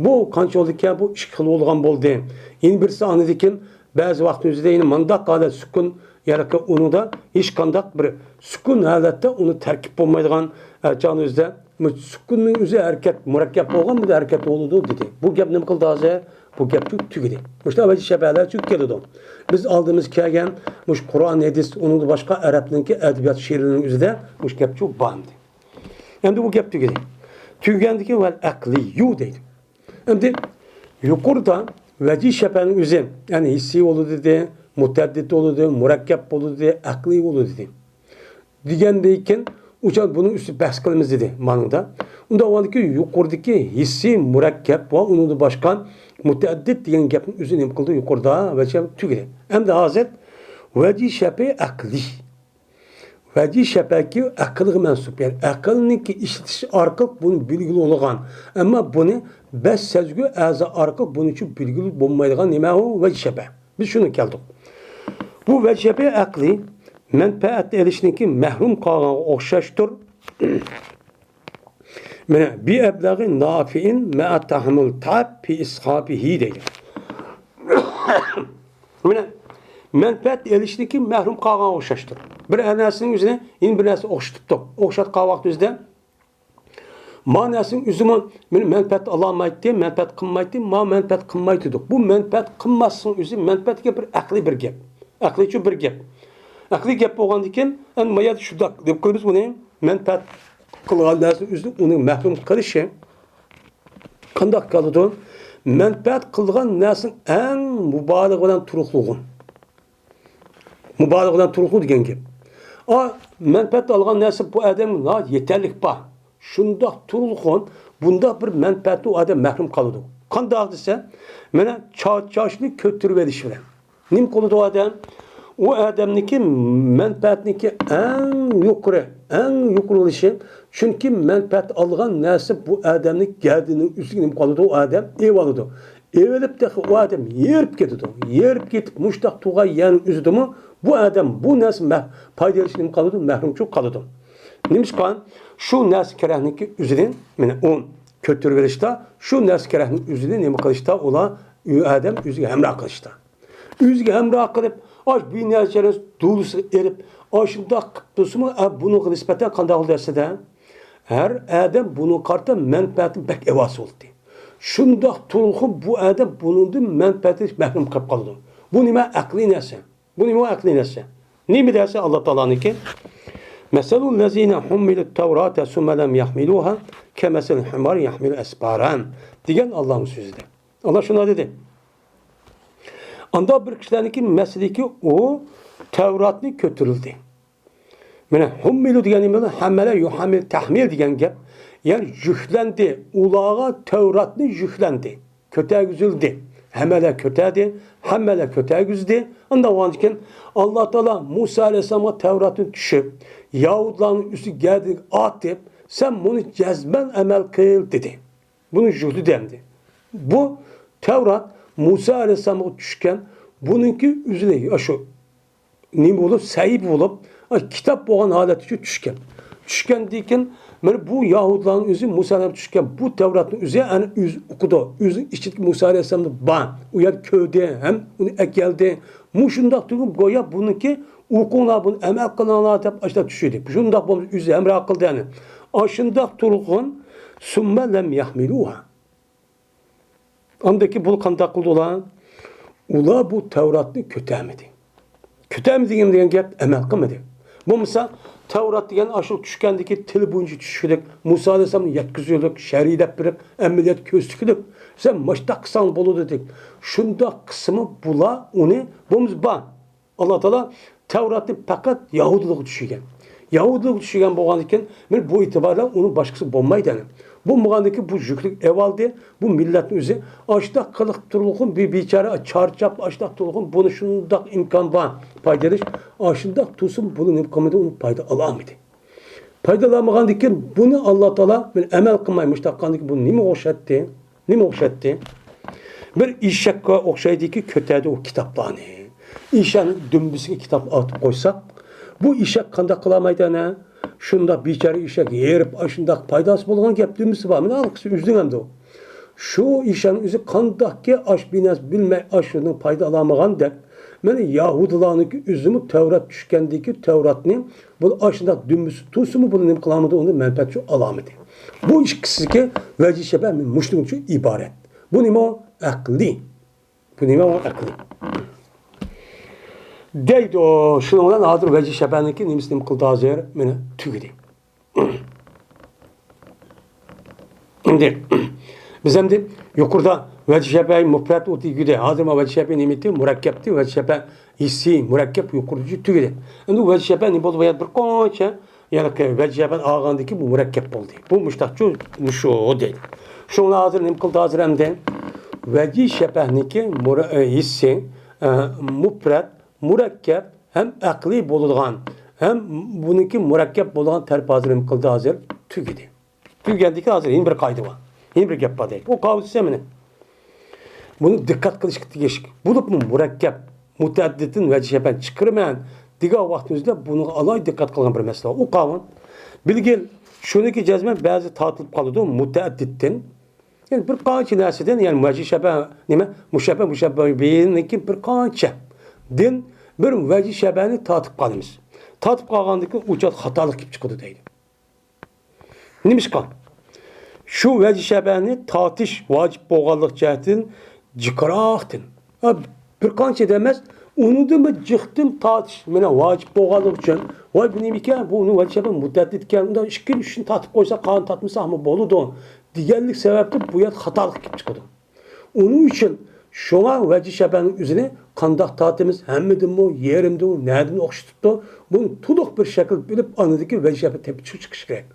بۇ قانچە بولدىكەن؟ بۇ ئىككى خىل بولغان بولدى. يەنە بىرسى ئاندىن كېيىن بەزى ۋاقىتنىڭ ئۆزىدە يەنە مۇنداق ھالەت سۈكۈن، يەنى ئۇنىڭدا ھېچقانداق بىر سۈكۈن ھالەتتە ئۇنى تەركىب بولمايدىغان، ئە، چاغنىڭ ئۆزىدە بۇ سۈكۈننىڭ ئۆزى ھەرىكەت، مۇرەككەپ بولغان بىر ھەرىكەت بولىدۇ دېدى. بۇ گەپ نېمە قىلدى ھازىر؟ بۇ گەپ شۇ تۈگىدى. مۇشۇنداق ۋەجى شەبەھلەر شۇ كېلىدۇ. بىز ئالدىمىز كەلگەن مۇشۇ قۇرئان، ھەدىس، ئۇنىڭدىن باشقا ئەرەبنىڭكى ئەدەبىيات شېئىرلىرىنىڭ ئۆزىدە مۇشۇ گەپ شۇ بار ئىدى. ئەمدى بۇ گەپ تۈگىدى. تۈگىگەندىن كېيىن ۋەل ئەقلىيۇ دەيدۇ. ئەمدى يۇقىرىدا ۋەجى شەبەھنىڭ ئۆزى، يەنى ھېسسىي بولىدۇ دېدى، مۇتەئەددىد بولىدۇ، مۇرەككەپ بولىدۇ دېدى، ئەقلىي بولىدۇ دېدى. دېگەندىن كېيىن ئۇچان بۇنىڭ ئۈستىدە بەھس قىلىمىز دېدى مانىڭدا. ئۇنداق بولغاندىكىن يۇقىرىدىكى ھېسسىي مۇرەككەپ ۋە ئۇنىڭدىن باشقا مۇتەئەددىت دېگەن گەپنىڭ ئۆزى نېمە قىلدى؟ يۇقىرىدا ۋەجىھە تۈگىدى. ئەمدى ھازىر ۋەجىھ شەپە ئەقلىي. ۋەجىھ شەپەكى ئەقىلگە مەنسۇپ، يەنى ئەقىلنىڭكى ئىشلىتىش ئارقىلىق بۇنى بىلگىلى بولىدىغان، ئەمما بۇنى بەش سەزگۈ ئەزا ئارقىلىق بۇنىڭچۇ بىلگىلى بولمايدىغان نېمە ئۇ ۋەجىھ شەپە. بىز شۇنى كەلدۇق. بۇ ۋەجىھ شەپە ئەقلىي مەنپەئەت ئېلىشنىڭكى مەھرۇم قالغانغا ئوخشاشتۇر. مانا، بىئەبلەغى نافىئىن مەئە تەھەممۇل تەئەب فى ئىسخابىھى دەيدۇ. مانا، مەنپەئەت ئېلىشنىڭكى مەھرۇم قالغانغا ئوخشاشتۇر. بىر نەرسىنىڭ ئۆزىنى يەنە بىر نەرسە ئوخشىتىپتۇق. ئوخشاتقان ۋاقتىمىزدا، ما نەرسىنىڭ ئۆزىمۇ مانا مەنپەئەت ئالالمايتتى، مەنپەئەت قىلمايتتى، ما مەنپەئەت قىلمايتتى دېدۇق. بۇ مەنپەئەت قىلماسلىقنىڭ ئۆزى مەنپەئەت دېگەن بىر ئەقلىي بىر گەپ. ئەقلىيچۇ بىر گەپ. ئەقلىي گەپ بولغاندىكىن، ئەمدى ما يەردە شۇنداق دەپ قىلىمىز بۇنى. مەنپەئەت قىلغان نەرسىنىڭ ئۆزىنى ئۇنى مەھرۇم قىلىشى قانداق قىلىدۇ؟ مەنپەئەت قىلغان نەرسىنىڭ ئەڭ مۇبالىغە بىلەن تولۇقلىغۇن. مۇبالىغە بىلەن تولۇقلىغۇن دېگەن گەپ. ئا، مەنپەئەت ئالغان نەرسە بۇ ئادەمگە ناھايىتى يېتەرلىك بار. شۇنداق تولۇقلىغۇن، بۇنداق بىر مەنپەئەتنى ئۇ ئادەم مەھرۇم قالىدۇ. قانداق دېسە، مانا چارچاشنى كۆتۈرۈۋېلىش بىلەن. نېمە قىلىدۇ ئادەم؟ ئۇ ئادەمنىڭكى مەنپەئەتنىڭكى ئەڭ يۇقىرى، ئەڭ يۇقىرى بولۇشى. چۈنكى مەنپەئەت ئالغان نەرسە بۇ ئادەمنىڭ گەدىنىنىڭ ئۈستىگە نېمە قالىدۇ؟ ئۇ ئادەم ئېۋالىدۇ. ئېۋىلىپ تېخى ئۇ ئادەم ھېرىپ كېتىدۇ. ھېرىپ كېتىپ مۇشتاق تۇرغان يەرنىڭ ئۆزىدىمۇ بۇ ئادەم بۇ نەرسە مە-، پايدا ئېلىشى نېمە قالىدۇ؟ مەھرۇمچۇ قالىدۇ. نېمىشقا؟ شۇ نەرسە كېرەكنىڭكى ئۆزىدىن، مانا ئۇ كۆتۈرۈۋېلىشتا، شۇ نەرسە كېرەكنىڭ ئۆزىدىن نېمە قىلىشتا، ئۇلار ئۇ ئادەم ئۆزىگە ھەمراھ قىلىشتا. ئۆزىگە ھەمراھ قىلىپ، ئاش بىر نەرسىنى دولىسىغا ئېلىپ، ئاشۇنداق قىلىپ تۇرسىمۇ، ئە، بۇنىڭغا نىسبەتەن قانداق بولدى ئەسلىدە؟ ھەر ئادەم بۇنىڭغا قارىتا مەنپەئەتنى بەك ئەۋاسى بولدى. شۇنداق تۇرغۇ بۇ ئادەم بۇنىڭدىن مەنپەئەتلىك مەھرۇم قېلىپ قالىدۇ. بۇ نېمە؟ ئەقلىي نەرسە. بۇ نېمە؟ ئەقلىي نەرسە. نېمە دېسە ئاللا تائالانىڭكى، مەسەلۇللەزىنە ھۇممىلۇت تەۋراتە سۇممە لەم يەھمىلۇھا كەمەسەل ھىمار يەھمىلۇ ئەسپارەن، دېگەن ئاللانىڭ سۆزىدە. ئاللا شۇنداق دېدى. ئاندا بىر كىشىلەرنىڭكى مەسىلىكى ئۇ تەۋراتنى كۆتۈرۈلدى. مانا، ھۇممىلۇ دېگەن نېمە؟ ھەممەلە يۇھەممىل تەھمىل دېگەن گەپ. يەنى يۈكلەندى، ئۇلارغا تەۋراتنى يۈكلەندى. كۆتەرگۈزۈلدى. ھەممەلە كۆتەردى، ھەممەلە كۆتەرگۈزدى. ئانداق بولغاندىكىن، ئاللا تائالا مۇسا ئەلەيھىسسالامغا تەۋراتنى چۈشۈپ، يەھۇدىيلارنىڭ ئۈستىگە گەدىنىگە ئاتىپ، سەن بۇنى جەزمەن ئەمەل قىل، دېدى. بۇنى يۈكلىدى ئەمدى. بۇ تەۋرات مۇسا ئەلەيھىسسالامغا چۈشكەن، بۇنىڭكى ئۆزىنى، يا شۇ نېمە بولۇپ، سەھىپە بولۇپ، ئا، كىتاب بولغان ھالەتتە چۈشكەن. چۈشكەندىن كېيىن، مانا بۇ يەھۇدىيلارنىڭ ئۆزى مۇسا ئەلەيھىسسالام چۈشكەن بۇ تەۋراتنى ئۆزى، ئەنە ئۆزى ئوقۇدى. ئۆزىنىڭ ئىچىدىكى مۇسا ئەلەيھىسسالامدا بار. ئۇ يەردە كۆردى ھەم ئۇنى ئەكەلدى. مۇشۇنداق تۇرغۇن گويا بۇنىڭكى ئوقۇڭلار، بۇنى ئەمەل قىلىڭلار دەپ ئاشۇنداق چۈشۈردى. شۇنداق بولمىسا ئۆزى ھەمراھ قىلدى ئەنە. ئاشۇنداق تۇرغۇن، سۇممە لەم يەھمىلۇھا. ئاندىكى بۇ قانداق قىلدى ئۇلار؟ ئۇلار بۇ تەۋراتنى كۆتەرمىدى. كۆتەرمىدى دېگەن، دېگەن گەپ ئەمەل قىلمىدى. بولمىسا تەۋرات دېگەن ئاشۇ چۈشكەندىكى تىل بويىچە چۈشكۈدەك، مۇسا ئەلەيھىسسالامنى يەتكۈزۈلۈك، شەرىلەپ بېرىپ، ئەمەلىيەت كۆرسىتىكىدەك، سەن مۇشتاق قىلساڭ بولىدۇ دېدى. شۇنداق قىلسىمۇ بۇلار ئۇنى، بولمىسا بار. ئاللا تائالا تەۋراتنى پەقەت يەھۇدىيلارغا چۈشۈرگەن. يەھۇدىيلارغا چۈشۈرگەن بولغاندىكىن، مانا بۇ ئېتىبار بىلەن ئۇنىڭ باشقىسى بولمايدۇ ئەنە. بولمىغاندىكىن بۇ يۈكلۈك ئەۋالدى، بۇ مىللەتنىڭ ئۆزى ئاشۇنداق قىلىپ تۇرۇلغۇن، بىر بىچارە چارچاپ ئاشۇنداق تۇرۇلغۇن، بۇنى شۇنداق ئىمكان بار پايدا ئېلىش، ئاشۇنداق تۇرسىمۇ بۇنى نېمە قىلمىدى، ئۇنى پايدا ئالالمىدى. پايدىلانمىغاندىكىن بۇنى ئاللا تائالا، مەن ئەمەل قىلماي مۇشتاق قىلغاندىكىن بۇ نېمىگە ئوخشاتتى؟ نېمىگە ئوخشاتتى؟ بىر ئېشەككە ئوخشايدىكى، كۆتەردى ئۇ كىتابلارنى. ئېشەكنىڭ دۈمبىسىگە كىتاب ئارتىپ قويساق، بۇ ئېشەك قانداق قىلالمايدۇ ئەنە؟ شۇنداق بىچارە ئېشەك ھېرىپ، ئاشۇنداق پايداسى بولغان گەپ، دۈمبىسى بار. مانا ھالقىسى ئۈزدۈڭ ئەمدى. شۇ ئېشەكنىڭ ئۆزى قانداقكى ئاش بىنەس بىلمەي ئاشۇنىڭ پايدا ئالالمىغان دەپ، مانا يەھۇدىيلارنىڭكى ئۆزىمۇ تەۋرات چۈشكەندىكى تەۋراتنى بۇ ئاشۇنداق دۈمبىسى تۇرسىمۇ بۇنى نېمە قىلالمىدى، ئۇنى مەنپەئەت ئۈچۈن ئالالمىدى. بۇ ئىككىسىدىكى ۋەجىھ شەبەھ مۇشۇنىڭ ئۈچۈن ئىبارەت. بۇ نېمە ئۇ؟ ئەقلىي. بۇ نېمە ئۇ؟ ئەقلىي. دەيدۇ. شۇنىڭ بىلەن ھازىر ۋەجىھ شەبەھنىڭكى نېمىسى نېمە قىلدى ھازىر؟ مانا تۈگىدى. ئەمدى بىز ئەمدى يۇقىرىدا ۋەجىھ شەبەھ مۇپرەت ئۇ دېگۈدە، ھازىر ما ۋەجىھ شەبەھ نېمە ئىدى؟ مۇرەككەپتى، ۋەجىھ شەبەھ ھېسسىي مۇرەككەپ يۇقىرىدا تۈگىدى. ئەمدى ۋەجىھ شەبەھ نېمە بولدى؟ بۇ يەردە بىر قانچە يەنى ۋەجى شەبەن ئالغاندىكى بۇ مۇرەككەپ بولدى. بۇ مۇشتاقچۇ مۇشۇ دەيدۇ. شۇڭا ھازىر نېمە قىلدى ھازىر ئەمدى؟ ۋەجى شەبەننىڭكى مۇرە-، ئە، ھېسسى، ئە، مۇپرەت، مۇرەككەپ ھەم ئەقلىي بولىدىغان، ھەم بۇنىڭكى مۇرەككەپ بولىدىغان تەرىپى ھازىر نېمە قىلدى ھازىر؟ تۈگىدى. تۈگىگەندىكى ھازىر يەنە بىر قائىدە بار. يەنە بىر گەپ بار دەيدۇ. ئۇ قاۋۇ دېسە مېنى. بۇنى دىققەت قىلىشقا تېگىشلىك. بولۇپمۇ مۇرەككەپ، مۇتەئەددىدىن ۋەجى شەبەن چىقىرىمەن دېگەن ۋاقتىمىزدا بۇنىڭغا ئالاھىدە دىققەت قىلغان بىر مەسىلە. ئۇ قاۋۇ. بىلگىل، شۇنىڭكى جەزمەن بەزى تارتىلىپ قالىدۇ مۇتەئەددىدتىن. يەنى بىر قانچە نەرسىدىن، يەنى ۋەجى شەبە، نېمە، مۇشەببە، مۇشەببەبىنىڭكى بىر قانچە دىن بىر ۋەجى شەبەنى تارتىپ قالىمىز. تارتىپ قالغاندىن كېيىن ئۇ چاغدا خاتالىق كېلىپ چىقىدۇ دەيدۇ. نېمىشقا؟ شۇ ۋەجى شەبەنى تارتىش ۋاجىپ بولغانلىق جەھەتتىن جىقراقتىن. ھە، بىر قانچە دەمەس، ئۇنىڭدىن بىر جىقتىن تارتىش مانا ۋاجىپ بولغانلىقى ئۈچۈن، ۋاي، بۇ نېمىكەن؟ بۇ ئۇنىڭ ۋەجى شەبەن مۇتەئەددىدكەن، ئۇندا ئىككىنچى، ئۈچىنچى تارتىپ قويسا، قالغان تارتمىساقمۇ بولىدۇ دېگەنلىك سەۋەبتىن بۇ يەردە خاتالىق كېلىپ چىقىدۇ. ئۇنىڭ ئۈچۈن شۇڭا ۋەجى شەبەننىڭ ئۆزىنى قانداق تارتىمىز، ھەممىدىنمۇ، يېرىمدىنمۇ، نەدىن ئوخشىتىپتۇ، بۇنى تولۇق بىر شەكىل بىلىپ، ئاندىن كېيىن ۋەجى شەبەن تېپىپ چىقىش كېرەك.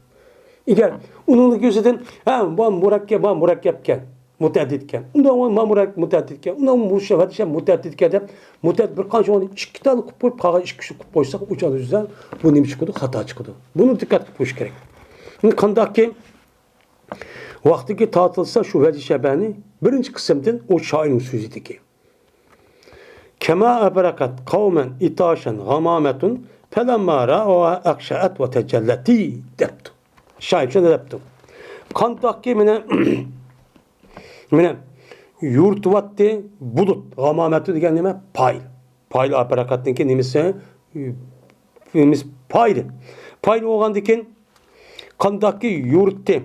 ئىگەر ئۇنىڭدىكى ئۆزىدىن، ھە، بۇ مۇرەككەپ، بۇ مۇرەككەپكەن، مۇتەئەددىدكەن، ئۇنداق ما مۇرەك-، مۇتەئەددىدكەن، ئۇنداق مۇشۇ ۋەجى شەبەن مۇتەئەددىدكەن دەپ، مۇتەئەددىد بىر قانچە ئورنى ئىككى تاللا قىلىپ قويۇپ، قالغان ئىككى ئۈچنى قىلىپ قويساق، ئۇ چاغدا ئۆزىدە بۇ نېمە چىقىدۇ؟ خاتا چىقىدۇ. بۇنى دىققەت قىلىپ قويۇش كېرەك. ئەمدى قانداقكى ۋاقتىكى تارتىلسا شۇ ۋەجى شەبەنى بىرىنچى قىسىمدىن ئۇ شائىرنىڭ سۆزىدىكى. كما أبرقت قوما عطاشا غمامة فلما رأوها أقشعت وتجلت دەپتۇ. شائىر شۇنداق دەپتۇ. قانداقكى مانا، مانا يورۇتۇۋاتتى بۇلۇت، غامامەتۇ دېگەن نېمە؟ پايل. پايل ئاپەرەقەتنىڭكى نېمىسى؟ نېمىسى؟ پايلى. پايلى بولغاندىن كېيىن قانداقكى يورۇتتى؟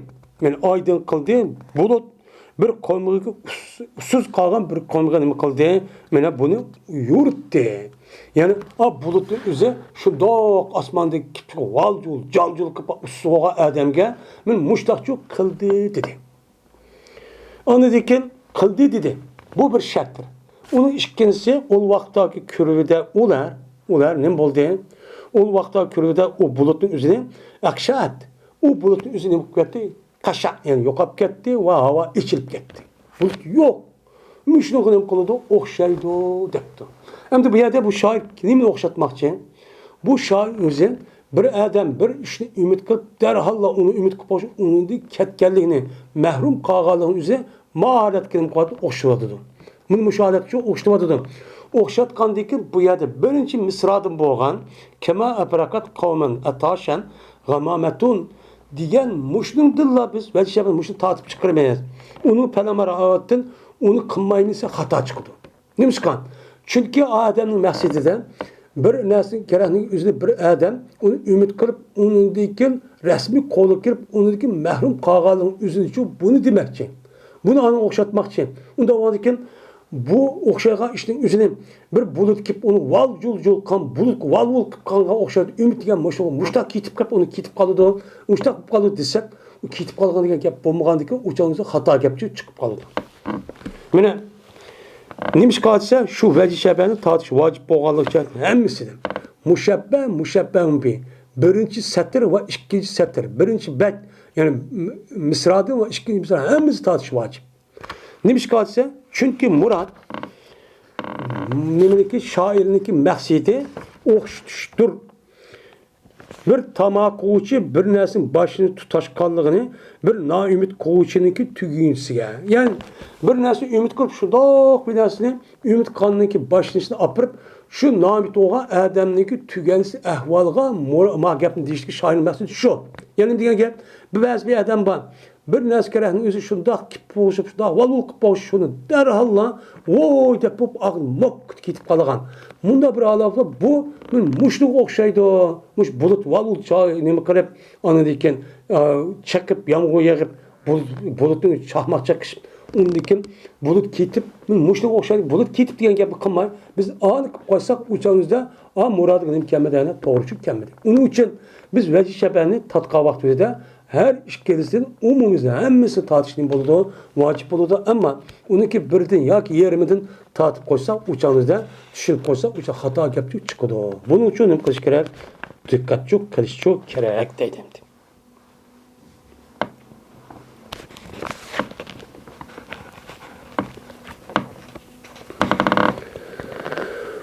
يەنى ئايدىڭ قىلدى. بۇلۇت بىر قومغا ئۇس-، ئۇسسۇز قالغان بىر قومغا نېمە قىلدى؟ مانا بۇنى يورۇتتى. يەنى ئا بۇلۇتنىڭ ئۆزى شۇنداق ئاسماندىن كېلىپ چىقىپ، ۋالجۇل، جالجۇل قىلىپ ئۇسسۇز بولغان ئادەمگە مانا مۇشتاقچۇ قىلدى دېدى. ئاندىن كېيىن قىلدى دېدى. بۇ بىر شەرتتۇر. ئۇنىڭ ئىككىنچىسى، ئۇ ۋاقىتتىكى كۆرۈۋىدە ئۇلار، ئۇلار نېمە بولدى؟ ئۇ ۋاقىتتا كۆرۈۋىدە ئۇ بۇلۇتنىڭ ئۆزىنى ئەقشەت. ئۇ بۇلۇتنىڭ ئۆزى نېمە بولۇپ كەتتى؟ قەشە، يەنى يوقاپ كەتتى ۋە ھاۋا ئېچىلىپ كەتتى. بۇلۇت يوق. مۇشۇنىڭغا نېمە قىلىدۇ؟ ئوخشايدۇ دەپتۇ. ئەمدى بۇ يەردە بۇ شائىر نېمىنى ئوخشاتماقچى؟ بۇ شائىر ئۆزى بىر ئادەم بىر ئىشنى ئۈمىد قىلىپ، دەرھاللا ئۇنى ئۈمىد قىلىپ قويۇش، ئۇنىڭدىن كەتكەنلىكىنى، مەھرۇم قالغانلىقىنى ئۆزى ماھارەتكە نېمە قىلىۋاتىدۇ؟ ئوخشىتىۋاتىدۇ. مانا مۇشۇ ھالەتكە ئوخشىتىۋاتىدۇ. ئوخشاتقاندىن كېيىن بۇ يەردە بىرىنچى مىسرادىن بولغان كما أبرقت قوما عطاشا غمامة دېگەن مۇشۇنىڭدىنلا بىز ۋەجىشە مۇشۇنى تارتىپ چىقىرىمىز. ئۇنى فلما رأوها ئۇنى قىلمايمىز دېسە خاتا چىقىدۇ. نېمىشقا؟ چۈنكى ئادەمنىڭ مەقسىتىدە بىر نەرسىنى كېرەكنىڭ ئۆزىنى بىر ئادەم ئۇنى ئۈمىد قىلىپ، ئۇنىڭدىن كېيىن رەسمىي قولغا كىرىپ، ئۇنىڭدىن كېيىن مەھرۇم قالغانلىقىنىڭ ئۆزىنىچۇ بۇنى دېمەكچى. بۇنى ئانا ئوخشاتماقچى. ئۇنداق بولغاندىن كېيىن بۇ ئوخشايدىغان ئىشنىڭ ئۆزىنى بىر بۇلۇت كېلىپ، ئۇنى ۋال جۇل جۇل قىلغان بۇلۇت، ۋال ۋۇل قىلىپ قالغانغا ئوخشايدۇ. ئۈمىد دېگەن مۇشۇ، مۇشتاق كېتىپ قېلىپ، ئۇنى كېتىپ قالىدۇ، مۇشتاق بولۇپ قالىدۇ دېسەك، ئۇ كېتىپ قالغان دېگەن گەپ بولمىغاندىن كېيىن، ئۇ چاغدا خاتا گەپ چىقىپ قالىدۇ. مانا نېمىشقا دېسە، شۇ ۋەجى شەبەنى تارتىش ۋاجىپ بولغانلىقى ئۈچۈن ھەممىسىدىن. مۇشەببە، مۇشەببەھۇن بىھ. بىرىنچى سەتىر ۋە ئىككىنچى سەتىر، بىرىنچى بەت، يەنى م-، مىسرادىن ۋە ئىككىنچى مىسرا ھەممىسى تارتىش ۋاجىپ. نېمىشقا دېسە، چۈنكى مۇراد نېمىنىڭكى، شائىرنىڭكى مەقسىتى ئوخشىتىشتۇر. بىر تاما قوغۇچى بىر نەرسىنىڭ باشلىنىش تۇتاشقانلىقىنى بىر نائۈمىد قوغۇچىنىڭكى تۈگۈنچىسىگە. يەنى بىر نەرسىنى ئۈمىد قىلىپ، شۇنداق بىر نەرسىنى ئۈمىد قىلغاندىن كېيىن باشلىنىشىنى ئاپىرىپ، شۇ نائۈمىد بولغان ئادەمنىڭكى تۈگەنسىز ئەھۋالىغا مۇ-، ما گەپنى دېيىشتىكى شائىرنىڭ مەقسىتى شۇ. يەنى دېگەن گەپ، بىر بەزى بىر ئادەم بار. بىر نەرسە كېرەكنىڭ ئۆزى شۇنداق كېلىپ بولۇشۇپ، شۇنداق ۋال-ۋۇل قىلىپ بولۇشۇپ، شۇنى دەرھاللا ۋوي دەپ بولۇپ، ئاغ، موپ كېتىپ قالىدىغان. مۇنداق بىر ھالەت بار. بۇ مۇشۇنىڭغا ئوخشايدۇ. مۇشۇ بۇلۇت ۋال-ۋۇل چا-، نېمە قىلىپ، ئاندىن كېيىن، ئا، چېقىپ، يامغۇر يېغىپ، بۇل-، بۇلۇتنىڭ چاقماق چېقىشىپ، ئۇندىن كېيىن بۇلۇت كېتىپ، مۇشۇنىڭغا ئوخشايدۇ. بۇلۇت كېتىپ دېگەن گەپنى قىلماي، بىز ئانى قىلىپ قويساق، ئۇ چاغىمىزدا، ئا، مۇرادىغا نېمە كەلمىدى، يەنە توغرا چۈشۈپ كەلمىدى. ئۇنىڭ ئۈچۈن بىز ۋەجى شەبەنى تارتقان ۋاقتىمىزدا ھەر ئىككىلىسىدىن ئومۇمىي ھەممىسىنى تارتىش نېمە بولىدۇ؟ ۋاجىپ بولىدۇ. ئەمما ئۇنىڭكى بىرىدىن ياكى يېرىمىدىن تارتىپ قويسا، ئۇ چاغدا چۈشۈرۈپ قويسا، ئۇ چاغ خاتا گەپ چىقىدۇ. بۇنىڭ ئۈچۈن نېمە قىلىش كېرەك؟ دىققەتچۇ قىلىشچۇ كېرەك دەيدۇ ئەمدى.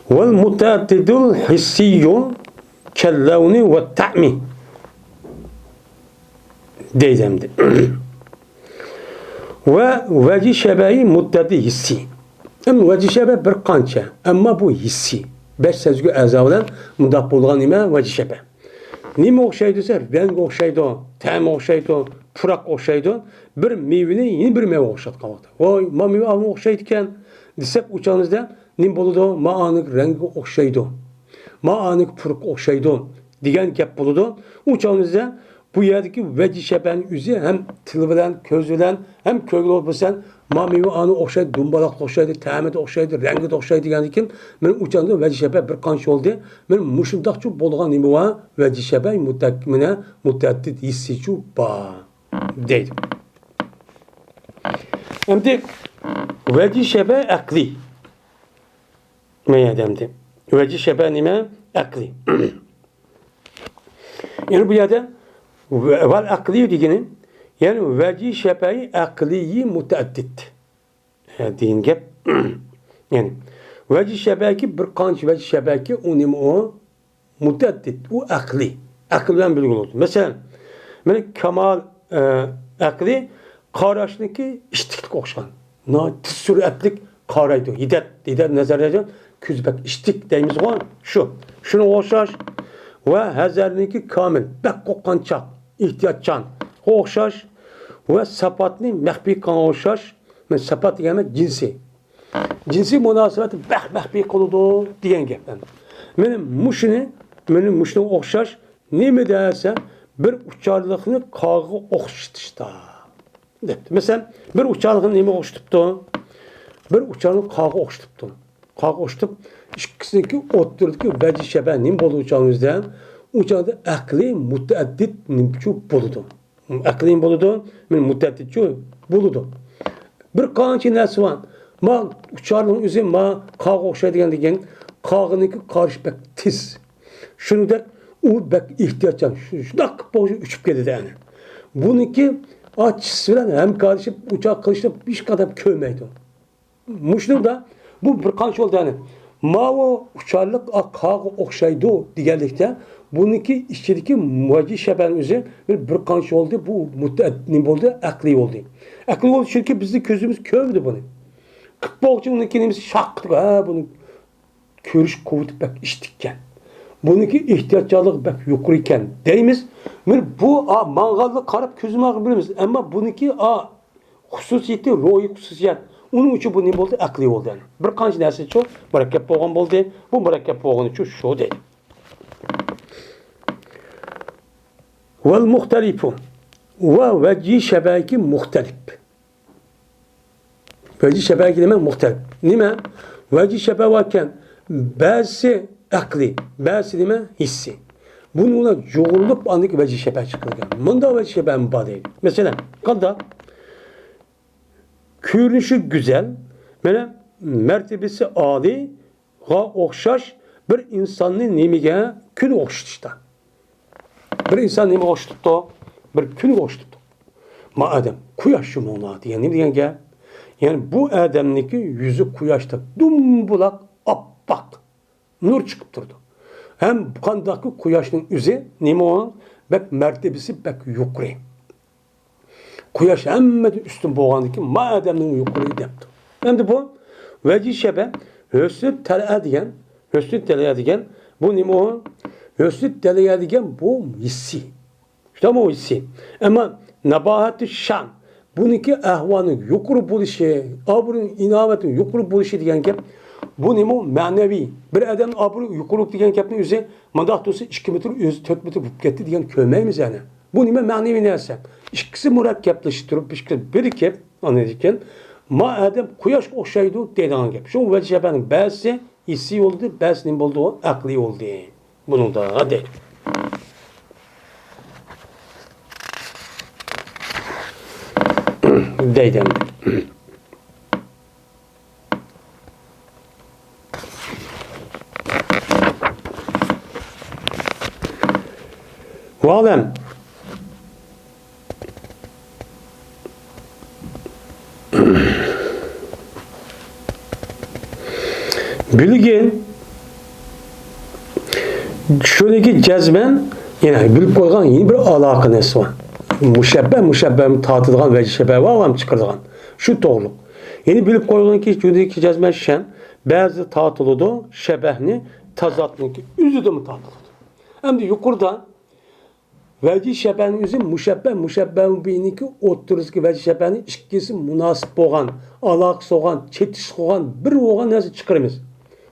ۋەل مۇتەئەددىدۇل ھىسسىييۇ كەللەۋنى ۋە تەئمى دەيدۇ ئەمدى. ۋە ۋەجى شەبەھى مۇتەئەددىد ھىسسىي. ئەمدى ۋەجى شەبەھ بىر قانچە، ئەمما بۇ ھىسسىي. بەش سەزگۈ ئەزا بىلەن مۇنداق بولغان نېمە ۋەجى شەبەھ. نېمە ئوخشايدۇ دېسە، رەڭگى ئوخشايدۇ، تەمى ئوخشايدۇ، پۇراقى ئوخشايدۇ. بىر مېۋىنى يەنە بىر مېۋىگە ئوخشاتقان ۋاقىتتا، ۋاي، ما مېۋە ئاۋۇ ئوخشايدىكەن دېسەك، ئۇ چاغىمىزدا نېمە بولىدۇ؟ ما ئانىڭ رەڭگى ئوخشايدۇ، ما ئانىڭ پۇرىقى ئوخشايدۇ دېگەن گەپ بولىدۇ. ئۇ چاغىمىزدا بۇ يەردىكى ۋەجى شەبەھنىڭ ئۆزى ھەم تىل بىلەن، كۆز بىلەن، ھەم كۆرگىلى بولسا، ما مېۋە ئانىڭ ئوخشايدۇ، دۇمبالاققا ئوخشايدۇ، تەمىدە ئوخشايدۇ، رەڭگىدە ئوخشايدۇ دېگەندىن كېيىن، مېنىڭ ئۇ چاغدا ۋەجى شەبەھ بىر قانچە بولدى. مېنىڭ مۇشۇنداقچۇ بولغان نېمە بار؟ ۋەجى شەبەھ مۇتەك-، مانا مۇتەئەددىد ھىسسىيچۇ بار دەيدۇ. ئەمدى ۋەجى شەبەھ ئەقلىي. مەيەدە ئەمدى. ۋەجى شەبەھ نېمە؟ ئەقلىي. يەنى بۇ يەردە ۋە-، ۋەل ئەقلىي دېگىنى، يەنى ۋەجى شەبەھى ئەقلىي مۇتەئەددىد. ھە، دېگەن گەپ. يەنى ۋەجى شەبەھكى بىر قانچە ۋەجى شەبەھكى ئۇ نېمە ئۇ؟ مۇتەئەددىد، ئۇ ئەقلىي. ئەقىل بىلەن بىلگىلى بولىدۇ. مەسىلەن، مانا كامال، ئە، ئەقلى قاراشنىڭكى ئىتتىكلىككە ئوخشىغان. ناھايىتى تېز سۈرئەتلىك قارايدۇ. ھىدەت، ھىدەت نەزەرىيەتى كۆزى بەك ئىتتىك دەيمىزغۇ، شۇ. شۇنىڭغا ئوخشاش. ۋە ھەزەرنىڭكى كامىل، بەك قورققانچاق، ئېھتىياتچانغا ئوخشاش. ۋە ساپاتنى مەخپىي قىلغانغا ئوخشاش. مانا ساپات دېگەن جىنسى. جىنسىي مۇناسىۋەتنى بەك مەخپىي قىلىدۇ دېگەن گەپ. مانا مۇشۇنى، مانا مۇشۇنىڭغا ئوخشاش نېمە دېسە، بىر ئۇچارلىقنى قاغىغا ئوخشىتىشتا دەپتۇ. مەسىلەن، بىر ئۇچارلىقنى نېمىگە ئوخشىتىپتۇ؟ بىر ئۇچارلىقنى قاغىغا ئوخشىتىپتۇ. قاغىغا ئوخشىتىپ، ئىككىسىنىڭكى ئوتتۇرىدىكى ۋەجى شەبەھ نېمە بولىدۇ ئۇ چاغىمىزدا؟ ئۇ چاغدا ئەقلىي مۇتەئەددىد نېمىچۇ بولىدۇ؟ ئەقلىي بولىدۇ، مۇتەئەددىدچۇ بولىدۇ. بىر قانچە نەرسە بار. ما ئۇچارنىڭ ئۆزى ما قاغا ئوخشايدىغان دېگەن، قاغىنىڭكى قارىشى بەك تېز. شۇنىڭدەك ئۇ بەك ئېھتىياتچان. شۇ-، شۇنداق قىلىپ بولغۇچە ئۇچۇپ كېتىدۇ ئەنە. بۇنىڭكى ئاچىسى بىلەن ھەمكارلىشىپ ئۇچار قىلىشنى ھېچقانداق كۆرمەيدۇ. مۇشۇنىڭدا بۇ بىر قانچە بولدى، يەنى ماۋۇ ئۇچارلىق ئا قاغا ئوخشايدۇ دېگەنلىكتە، بۇنىڭكى ئىچىدىكى ۋەجى شەبەھنىڭ ئۆزى بىر، بىر قانچە بولدى، بۇ مۇتەئەد-، نېمە بولدى؟ ئەقلىي بولدى. ئەقلىي بولدى، چۈنكى بىزنىڭ كۆزىمىز كۆرمىدى بۇنى. قىپ بولغۇچە ئۇنىڭكى نېمىسى شاق قىلىپ، ھە، بۇنى كۆرۈش قۇۋۋىتى بەك ئىتتىككەن. بۇنىڭكى ئېھتىياتچانلىقى بەك يۇقىرى ئىكەن دەيمىز. مانا بۇ، ئا، ماڭغانلىققا قاراپ كۆزىمىزگە بىلىمىز. ئەمما بۇنىڭكى، ئا، خۇسۇسىيىتى، روھىي خۇسۇسىيەت. ئۇنىڭ ئۈچۈن بۇ نېمە بولدى؟ ئەقلىي بولدى. بىر قانچە نەرسىچۇ مۇرەككەپ بولغان بولدى. بۇ مۇرەككەپ بولغىنىچۇ شۇ دەيدۇ. ۋەل مۇختەلىپۇ. ۋە ۋەجھى شەبەھىكى مۇختەلىپ. ۋەجھى شەبەھىكى نېمە؟ مۇختەلىپ. نېمە؟ ۋەجھى شەبەھ باركەن، بەزىسى ئەقلىي، بەزىسى نېمە؟ ھېسسىي. بۇنىڭ بىلەن جۇغۇرۇلۇپ ئاندىكى ۋەجھى شەبەھ چىقىرىلگەن. مۇنداق ۋەجھى شەبەھمۇ بار دەيدۇ. مەسىلەن، قانداق؟ كۆرۈنۈشى گۈزەل، مانا مەرتىبىسى ئالىيغا ئوخشاش بىر ئىنساننى نېمىگە؟ كۈنگە ئوخشىتىشتا. بىر ئىنسان نېمىگە ئوخشىتىپتۇ؟ بىر كۈنگە ئوخشىتىپتۇ. ما ئادەم، قۇياش شۇ ماڭا دېگەن نېمە دېگەن گەپ؟ يەنى بۇ ئادەمنىڭكى يۈزى قۇياشتەك دۇمبۇلاق، ئاپئاق. نۇر چىقىپ تۇرىدۇ. ھەم قانداقكى قۇياشنىڭ ئۆزى نېمە ئۇنىڭ؟ بەك مەرتىبىسى بەك يۇقىرى. قۇياش ھەممىدىن ئۈستۈن بولغاندىكىن، ما ئادەمنىڭ يۇقىرى دەپتۇ. ئەمدى بۇ ۋەجھى شەبەھ، ھۆسنى تەلئە دېگەن، ھۆسنى تەلئە دېگەن، بۇ نېمە ئۇ؟ ھۆسنى تەلئە دېگەن بۇ ھېسسىي. شۇنداقمۇ ھېسسىي؟ ئەمما نەباھەتۇ شان، بۇنىڭكى ئەھۋالنىڭ يۇقىرى بولۇشى، ئابرۇ ئىناۋەتنىڭ يۇقىرى بولۇشى دېگەن گەپ، بۇ نېمە؟ مەنىۋى. بىر ئادەمنىڭ ئابرۇ يۇقىرى دېگەن گەپنىڭ ئۆزى، مۇنداق تۇرسا ئىككى مېتىر، ئۆزى تۆت مېتىر بولۇپ كەتتى دېگەن كۆرمەيمىز يەنە. بۇ نېمە؟ مەنىۋى نەرسە. ئىككىسى مۇرەككەپلىشىپ تۇرۇپ، بىر-، بىرىكىپ، ئاندىن كېيىن، ما ئادەم قۇياشقا ئوخشايدۇ دەيدىغان گەپ. شۇ ۋەجھى شەبەھنىڭ بەزىسى ھېسسىي بولدى، بەزىسى نېمە بولدى؟ ئەقلىي بولدى. بۇنىڭدا دەيدۇ. دەيدۇ. ۋاھالەم. بىلگىن، شۇنىڭكى جەزمەن، يەنە بىلىپ قويغان يەنە بىر ئالاقە نەرسە بار. مۇشەببە، مۇشەببە تارتىدىغان ۋەجى شەبەھ بار، ئۇلارنى چىقىرىدىغان. شۇ توغرۇلۇق. يەنە بىلىپ قويغىنكى، شۇنىڭكى جەزمەن شەن، بەزىدە تارتىلىدۇ، شەبەھنى تازاتنىڭكى ئۆزىدىنمۇ تارتىلىدۇ. ئەمدى يۇقىرىدا ۋەجى شەبەھنىڭ ئۆزى مۇشەببە، مۇشەببە بىنىڭكى ئوتتۇرىسىدىكى ۋەجى شەبەھنى ئىككىسى مۇناسىپ بولغان، ئالاقىسى بولغان، چېتىشلىق بولغان، بىر بولغان نەرسە چىقىرىمىز.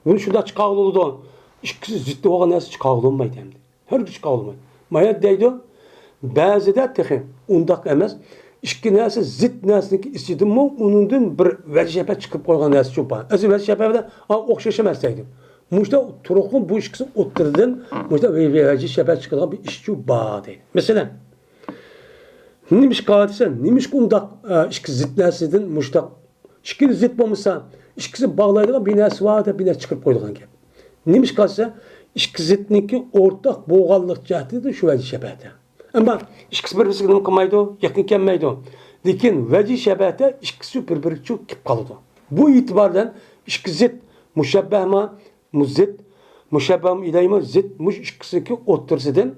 بۇنى شۇنداق چىقارغىلى بولىدۇ. ئىككىسى زىت بولغان نەرسە چىقارغىلى بولمايدۇ ئەمدى. ھەرگىز چىقارغىلى بولمايدۇ. مايا دەيدۇ، بەزىدە تېخى ئۇنداق ئەمەس. ئىككى نەرسە زىت نەرسىنىڭكى ئىچىدىمۇ ئۇنىڭدىن بىر ۋەجى شەبەھ چىقىپ قويغان نەرسە شۇ بار. ئەسلى ۋەجى شەبەھ بىلەن ئوخشاش ئەمەس دەيدۇ. مۇشۇنداق تۇرۇقمۇ بۇ ئىككىسى ئوتتۇرىدىن مۇشۇنداق ۋە-، ۋە-، ۋەجى شەبەھ چىقىدىغان بىر ئىشچۇ بار دەيدۇ. مەسىلەن، نېمىشقا دېسە، نېمىشقا ئۇنداق، ئە، ئىككى زىت نەرسىدىن مۇشۇنداق ئىككىلا زىت بولمىسا، ئىككىسى باغلايدىغان بىر نەرسە بار دەپ بىر نەرسە چىقىرىپ قويىدىغان گەپ. نېمىشقا دېسە، ئىككى زىتنىڭكى ئورتاق بولغانلىق جەھەتىدىن شۇ ۋەجى شەبەھتە. ئەمما ئىككىسى بىر-بىرسىگە نېمە قىلمايدۇ؟ يېقىن كەلمەيدۇ. لېكىن ۋەجى شەبەھتە ئىككىسى بىر-بىرىگە كېلىپ قالىدۇ. بۇ ئېتىبار بىلەن ئىككى زىت، مۇشەببەھمۇ، مۇزىت، مۇشەببەھمۇ ئىلەيھىمۇ زىت، مۇشۇ ئىككىسىنىڭكى ئوتتۇرىسىدىن،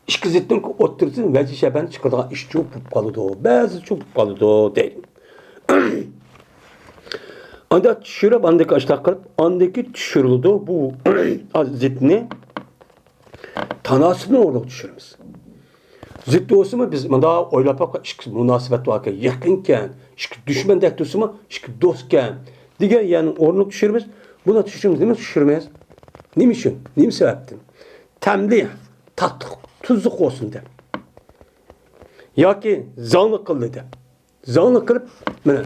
ئىككى زىتنىڭ ئوتتۇرىسىدىن ۋەجى شەبەھنى چىقىرىدىغان ئىشچۇ بولۇپ قالىدۇ، بەزىچۇ بولۇپ قالىدۇ دەيدۇ. ئانداق چۈشۈرۈپ، ئاندىكى ئاشتاق قىلىپ، ئاندىكى چۈشۈرۈلىدۇ. بۇ زىتنى تاناسىپنىڭ ئورنىغا چۈشۈرىمىز. زىت بولسىمۇ بىز مۇنداق ئويلاپ باققان، ئىككى مۇناسىۋەت باركەن، يېقىنكەن، ئىككى دۈشمەندەك تۇرسىمۇ، ئىككى دوستكەن دېگەن يەرنىڭ ئورنىغا چۈشۈرىمىز. بۇنى چۈشۈرىمىز، نېمە چۈشۈرىمىز؟ نېمە ئۈچۈن؟ نېمە سەۋەبتىن؟ تەملىق، تاتلىق، تۇزلۇق بولسۇن دەپ. ياكى زاڭلىق قىلدى دەپ. زاڭلىق قىلىپ، مانا،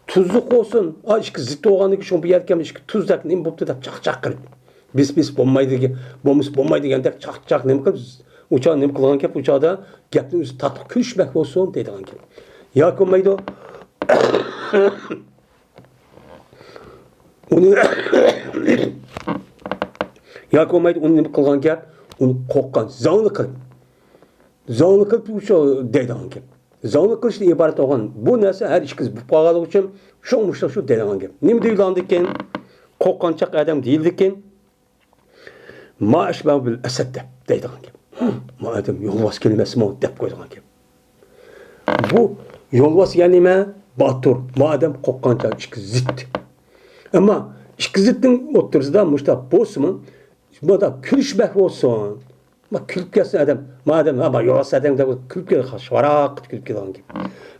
تۇزلۇق بولسۇن، ئا، ئىككى زىت بولغاندىن كېيىن شۇ بۇ يەرگە كەلمەي ئىككى تۇزدەك نېمە بوپتۇ دەپ چاقچاق قىلىپ. بىس، بىس بولمايدىكەن، بولمىسا بولمايدىكەن دەپ چاقچاق نېمە قىلىپ، ئۇ چاغدا نېمە قىلغان گەپ، ئۇ چاغدا گەپنىڭ ئۆزى تاتلىق كۈلۈشمەك بولسۇن دەيدىغان گەپ. ياكى بولمايدۇ. ئۇنى، ياكى بولمايدۇ، ئۇنى نېمە قىلغان گەپ، ئۇنى قورققان، زاڭلىق قىلىپ. زاڭلىق قىلىپ شۇ دەيدىغان گەپ. زاڭلىق قىلىشتىن ئىبارەت بولغان بۇ نەرسە ھەر ئىككىسى بولۇپ قالغانلىقى ئۈچۈن شۇ مۇشۇنداق شۇ دەيدىغان گەپ. نېمە دېيىلىدىكەن؟ قورققانچاق ئادەم دېيىلىدىكەن. ما ئەشبەھۇ بىل ئەسەد دەپ دەيدىغان گەپ. ما ئادەم يولۋاس كەلمەسمۇ دەپ قويىدىغان گەپ. بۇ يولۋاس دېگەن نېمە؟ باتۇر. ما ئادەم قورققانچاق ئىككى زىت. ئەمما ئىككى زىتنىڭ ئوتتۇرىسىدا مۇشۇنداق بولسىمۇ، مۇنداق كۈلۈشمەك بولسۇن. ما كۈلۈپ كەتسۇن ئادەم. ما ئادەم، ھا، ما يولۋاس ئادەم دەپ كۈلۈپ كېلىدۇ، شاراق كۈلۈپ كېلىدىغان گەپ.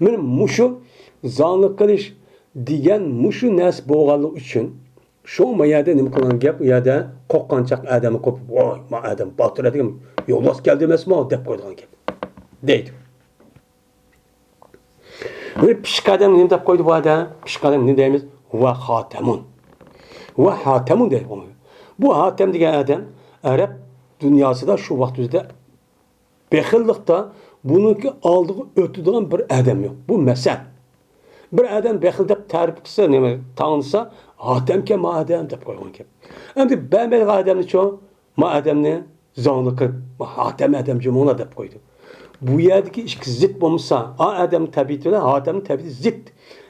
مانا مۇشۇ زاڭلىق قىلىش دېگەن مۇشۇ نەرسە بولغانلىقى ئۈچۈن، شۇ ما يەردە نېمە قىلغان گەپ، ئۇ يەردە قورققانچاق ئادەمنى قوپۇپ، ۋاي، ما ئادەم باتۇر ئادەم، يولۋاس كەلدى ئەمەسمۇ دەپ قويىدىغان گەپ. دەيدۇ. بىر پىششىق ئادەم نېمە دەپ قويدى بۇ يەردە؟ پىششىق ئادەم نېمە دەيمىز؟ ۋە خاتەمۇن. ۋە خاتەمۇن دەيدۇ. بۇ خاتەم دېگەن ئادەم ئەرەب دۇنياسىدا شۇ ۋاقىت ئۆزىدە بېخىللىقتا بۇنىڭكى ئالدىغا ئۆتىدىغان بىر ئادەم يوق. بۇ مەسەل. بىر ئادەم بېخىل دەپ تەرىپ قىلسا، نېمە، تاڭلىسا، خاتەمكەن ما ئادەم دەپ قويغان گەپ. ئەمدى بەرمەيدىغان ئادەمنىچۇ؟ ما ئادەمنى زاڭلىق قىلىپ، ما خاتەم ئادەم جۇمۇڭلار دەپ قويدى. بۇ يەردىكى ئىككى زىت بولمىسا، ئا ئادەم تەبىئىتى بىلەن خاتەم تەبىئىتى زىت.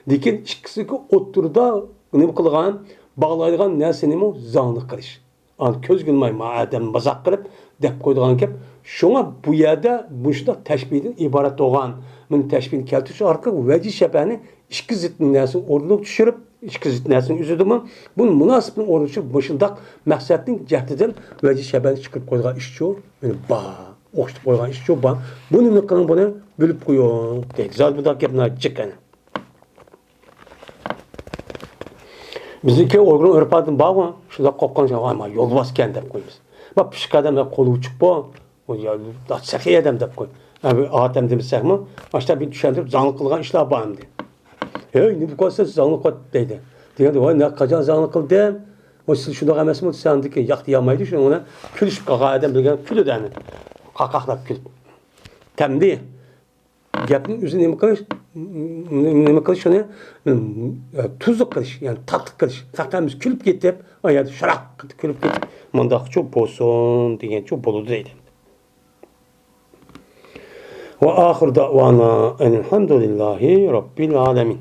لېكىن ئىككىسىنىڭكى ئوتتۇرىدا نېمە قىلغان، باغلايدىغان نەرسە نېمە؟ زاڭلىق قىلىش. ئانا كۆزگە ئىلماي، ما ئادەم مازاق قىلىپ دەپ قويىدىغان گەپ. شۇڭا بۇ يەردە مۇشۇنداق تەشبىھدىن ئىبارەت بولغان، مانا تەشبىھنى كەلتۈرۈش ئارقىلىق ۋەجى شەبەھنى ئىككى زىتنىڭ نەرسىنى ئورنىغا چۈشۈرۈپ، ئىككى زىت نەرسىنىڭ ئۆزىدىمۇ بۇنى مۇناسىپنىڭ ئورنىغا چۈشۈرۈپ، مۇشۇنداق مەقسەتنىڭ جەھىتىدىن ۋەجى شەبەھنى چىقىرىپ قويىدىغان ئىشچۇ، مانا بار. ئوخشىتىپ قويغان ئىشچۇ بار. بۇنى نېمە قىلىڭ، بۇنى بۆلۈپ قويۇڭ دەيدۇ. زادى بۇنداق گەپ جىق ئەنە. بىزنىڭكى ئۇيغۇر ئۆرپ-ئادىتىدە بارغۇ، شۇنداق قورققان، ۋاي، ما يولۋاسكەن دەپ قويىمىز. ما پىششىق ئادەم، قولى ئوچۇق بۇ، يا، سېخىي ئادەم دەپ قوي. ھا، بىر ئادەم دېمىسەكمۇ، ئاشتا بىر چۈشەندۈرۈپ، زاڭلىق قىلغان ئىشلار بار ئەمدى. ھەي، نېمە قىلسا زاڭلىق قىل دەيدۇ. دېگەندە، ۋاي، نە قاچان زاڭلىق قىلدىم؟ ۋاي، سىز شۇنداق ئەمەسمۇ دېسە، ئاندىكى ياقتى يامايدۇ، شۇنىڭ بىلەن كۈلۈشۈپ قالغان ئادەم بىلگەن كۈلىدۇ ئەنە. قاقاقلاپ كۈلۈپ. تەمدى. گەپنىڭ ئۆزى نېمە قىلىش؟ نېمە قىلىش شۇنى؟ تۇزلۇق قىلىش، يەنى تاتلىق قىلىش. خەققە ھەممىسى كۈلۈپ كېتىپ، ئايەت شاراق قىلىپ كۈلۈپ كېتىپ، مۇنداقچۇ بولسۇن دېگەنچۇ بولىدۇ دەيدۇ. وآخر دعوانا أن الحمد لله رب العالمين.